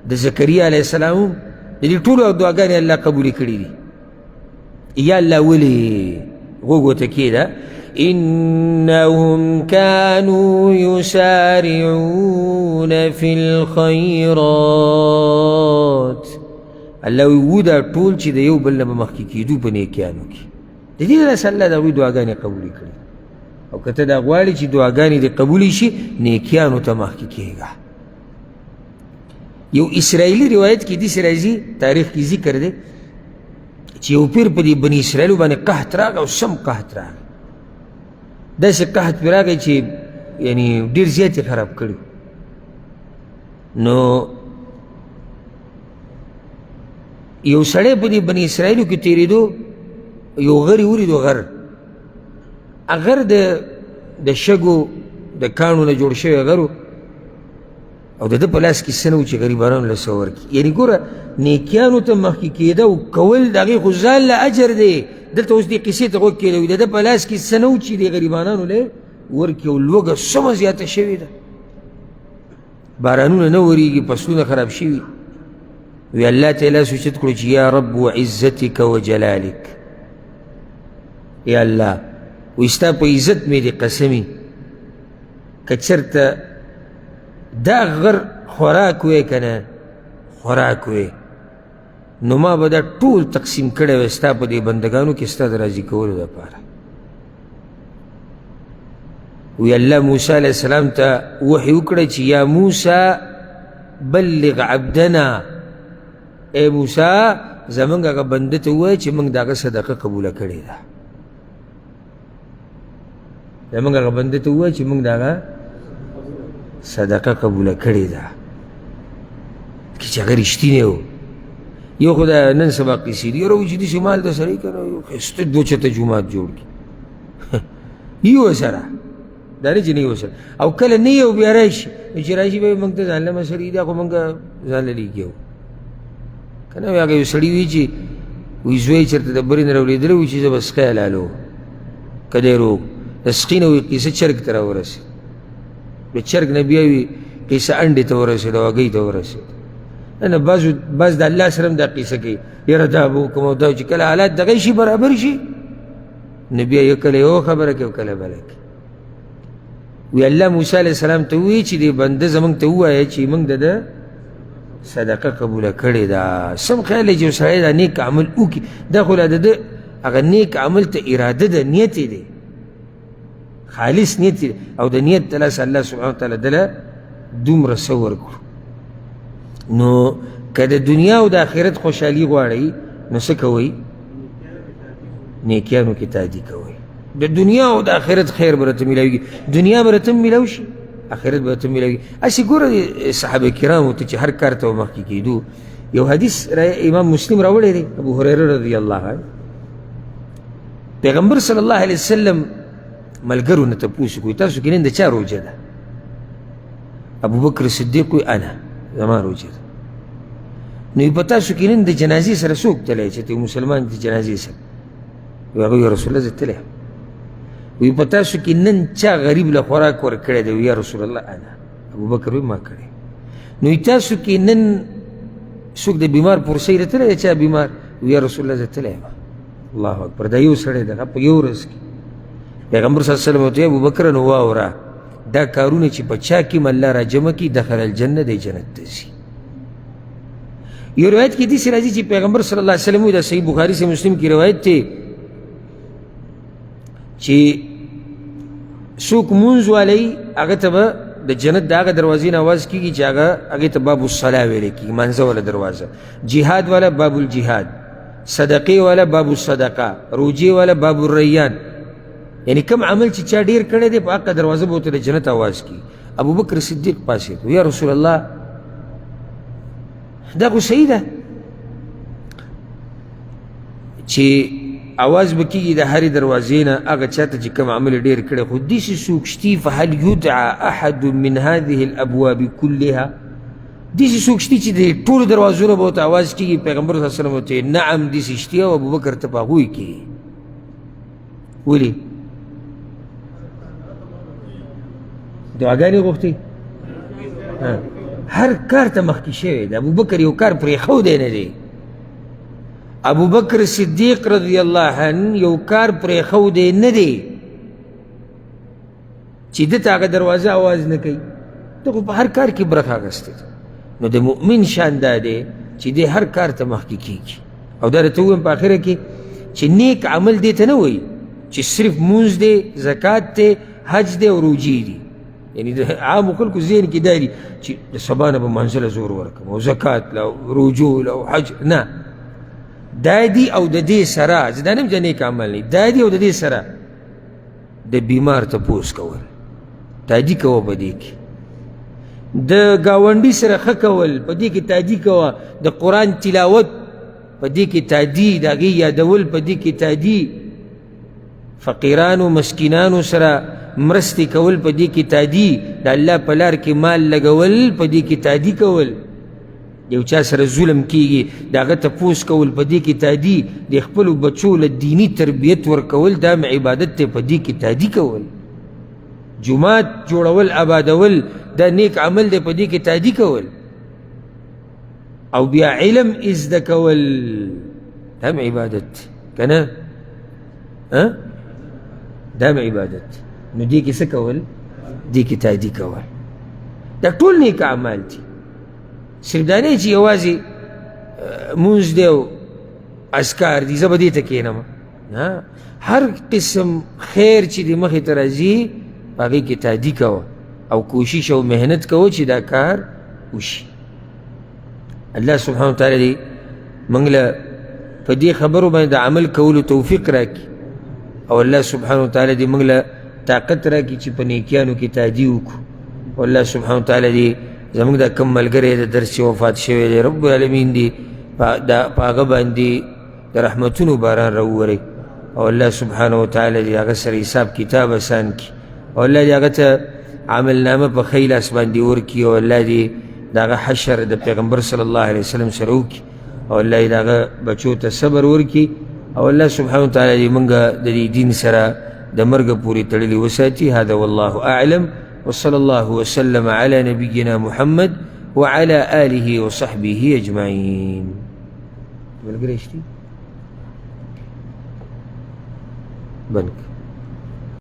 د زکریا علیه السلام هم، د دې ټولو دعاګانې الله قبولې کړې دي. یا الله ولې غوږ ورته کښېږده، انهم كانوا يسارعون في الخيرات. الله وایي وو دا ټول چې د یو بل نه به مخکې کېدو په نیکیانو کې، د دې لاسه الله د هغوی دعاګانې قبولې کړي. او که ته دا غواړې چې دعاګانې دې قبولې شي، نیکیانو ته مخکې کېږه. یو اسرائیلي روایت کې داسې راځي، تاریخ کې ذکر دی چې یو پیر په دې بني اسرائیلو باندې قحط راغی، او سم قحط راغی، داسې قحط پرې راغی چې یعنی ډېر زیات یې خراب کړي. نو یو سړی په دې بني اسرائیلو کې تېرېدو، یو غر یې ولیدو، غر غر د شګو د کاڼو نه جوړ شوی غر و، او د ده په لاس کې څه نه و چې غریبانو له څه ورکړي. یعنې ګوره نیکیانو ته مخکې کېده او کول د هغې خو ځان له اجر دی. دلته اوس دې قصې ته غوږ کښېنوي، د ده په لاس کې څه نه و چې دې غریبانانو له ورکړي، او لوږه څومره زیاته شوې ده. بارانونه نه ورېږي، فصلونه خراب شوي. وی الله ته یې لاس اوچت کړو چې یا رب وعزتک وجلالک، یا الله وایي ستا په عزت مې دې قسمي، که چېرته دا غر خوراک وی که نه خوراک وی، نو ما به دا ټول تقسیم کړی وی ستا په دې بندګانو کې ستا د راضي کولو دپاره. وی الله موسی علیه السلام ته وحي وکړه چې یا موسی بلغ عبدنا، ای موسی زمونږ هغه بنده ته ووایه چې موږ د هغه صدقه قبوله کړې ده. زمونږ هغه بنده ته ووایه چې موږ د هغه صدقه قبوله کړې ده، چې هغه رښتینی و. یو خو دا نن سبا قصې دي، یاره وایي چې داسې مال د سړی که نه یو ښایسته دوه چته جومات جوړ کړي، یو سره دا نه چې نه یو سره، او کله نه یو بیا راشي، نو چې راشي بیا موږ ته ځان له مسلې دا خو موږ ځان له لیږي که نه. هغه یو سړي وي چې وایي زوی چېرته د برې نه راولېدلی وي چې زه به سقی حلالوم، که دی روغ د سقي نه وایي قیصه چرګ ته راورسېد، د چرګ نه بیا وي قیصه انډې ته ورسېده او هګۍ ته ورسېده. نه نه، بعض د الله سره هم دا قیصه کوي، یاره دا به وکړم او دا چې کله حالات دغه شي برابر شي نو بیا یې کله یوه خبره کوي او کله بله کوي. وی الله موسی علیه السلام ته ووایي چې دې بنده زموږ ته ووایه چې موږ د ده صدقه قبوله کړې ده. سم خیال دی چې یو سړی دا نیک عمل وکړي، دا خو لا د ده هغه نیک عمل ته اراده ده، نیت یې دی، خالص نیت یې، او د نیت د لاسه الله سبحانه وتعالی ده له دومره څه ورکړو. نو که د دنیا او د آخرت خوشحالي غواړئ نو څه کوئ؟ نیکیانو کې تادي کوئ. د دنیا او د آخرت خیر به راته میلاویږي، دنیا به راته هم میلاو شي، آخرت به راته میلاویږي. هسې ګوره صحابه کرامو ته چې هر کار ته مخکې کېدو، یو حدیث امام مسلم راوړی دی، ابو هریره رضی الله عنه، پیغمبر صلی الله علیه وسلم ملګرو نه تپوس وکړو تاسو کې نن د چا روژه ده؟ ابوبکر صدیق وایي انا، زما روژه ده. نو په تاسو کې نن د جنازې سره څوک تللی چې ته مسلمان د جنازې سره؟ وایي هغه یا رسول الله زه تللی یم. وایي په تاسو کې نن چا غریب له خوراک ورکړی دی؟ یا رسول الله انا. ابوبکر وایي ما کړی. نو تاسو کې نن څوک د بیمار پرسۍ له تللی دی؟ چا بیمار؟ یا رسول الله زه تللی یم. الله اکبر، دا یو سړی دغه په یو ورځ کې پیغمبر صلی الله علیه وسلم ورته ابوبکر نو واوره، دا کارونه چې په چا کې هم الله راجمع کړي دخل الجنه، دی جنت ته ځي. یو روایت کې داسې راځي چې پیغمبر صلی الله علیه وسلم، دا صحیح بخاري صحیح مسلم کې روایت دی چې څوک مونځ والی هغه ته به د جنت د هغه دروازې نه اواز کېږي چې هغه هغې ته باب الصلا ویلی کېږي، مانځه والا دروازه، جهاد والا باب الجهاد، صدقې والا باب الصدقه، روجې والا باب الریان. یعنی کم عمل چې چا ډېر کړی دی په هغه دروازه به ورته د جنت اواز کېږي. ابوبکر صدیق پاڅېد، یا رسول الله دا خو صحیح ده چې اواز به کېږي د هرې دروازې نه هغه چا ته چې کوم عمل یې ډېر کړی، خو داسې څوک شتي فهل یدعى احد من هذه الابواب كلها، داسې څوک شتي چې د ټولو دروازو نه به ورته اواز کېږي. پیغمبر صلی الله علیه وسلم ورته نعم داسې شتي، او ابوبکر ته په هغوی کې. ولې دعاګانې غوښتې؟ هر کار ته مخکې شوی دی. ابوبکر یو کار پرېښودی نه دی. ابوبکر صدیق رضی الله عنه یو کار پرېښودی نه دی چې ده ته هغه دروازه اواز نه کوي. ده خو په هر کار کې برخه اخیستې ده. نو د مؤمن شان دا دی چې دی هر کار ته مخکې کېږي. او دا راته ووایم په آخره کې چې نیک عمل دې ته نه وایي چې صرف مونځ دی، زکات دی، حج دی او روژې دي. یعنی د عامو خلکو ذهن کې دا دي چې د سبا نه به مانځه له زور ورکړم او زکات له او روژو له او حج، نه، دا دي او د دې سره زه دا نه یم چې نیک عمل نه، دا دي او د دې سره د بیمار تپوس کول، تادي کوه په دې کې، د ګاونډي سره ښه کول په دې کې تادي کوه، د قرآن تلاوت په دې کې تادي، د هغې یادول په دې کې تادي، فقیرانو مسکینانو سره مرستې کول په دې کې تادي، د الله په لار کې مال لګول په دې کې تادي کول، یو چا سره ظلم کیږي د هغه تپوس کول په دې کې تادي، د خپلو بچو له دیني تربیت ورکول دا هم عبادت دی په دې کې تادي کول، جومات جوړول آبادول دا نیک عمل دی، په دې کې تادي کول او بیا علم زده کول هم عبادت دی که نه؟ دا هم عبادت. نو دې کې څه کول؟ دې کې تادي کول. دا ټول نیک اعمال دي، صرف دا نه چې یوازې مونځ دی او اذکار دي، زه به دې ته کښېنم. نه، هر قسم خیر چې دې مخې ته راځي په هغې کې تادي کوه او کوشش او محنت کوه چې دا کار وشي. الله سبحانه وتعالی دې موږ له په دې خبرو باندې د عمل کولو توفیق راکړي، او الله سبحانه وتعالی دې موږ له طاقت راکړي چې په نیکیانو کې تادي وکړو. او الله سبحانه وتعالی دې زموږ دا کوم ملګری د درس چې وفات شوی دی، رب العالمین دې په هغه باندې د رحمتونو باران راووري، او الله سبحانه وتعالی دې هغه سره حساب کتاب اسان کړي، او الله دې هغه ته عمل نامه په ښی لاس باندې ورکړي، او الله دې د هغه حشر د پیغمبر صلی الله علیه وسلم سره وکړي، او الله دې د هغه بچو ته صبر ورکړي، او الله سبحانه وتعالی دې موږ د دې دین سره د مرګ پورې تړلي وساتي. هذا والله أعلم، وصلى الله وسلم على نبينا محمد وعلى آله وصحبه أجمعين. ملګری شتي بنک.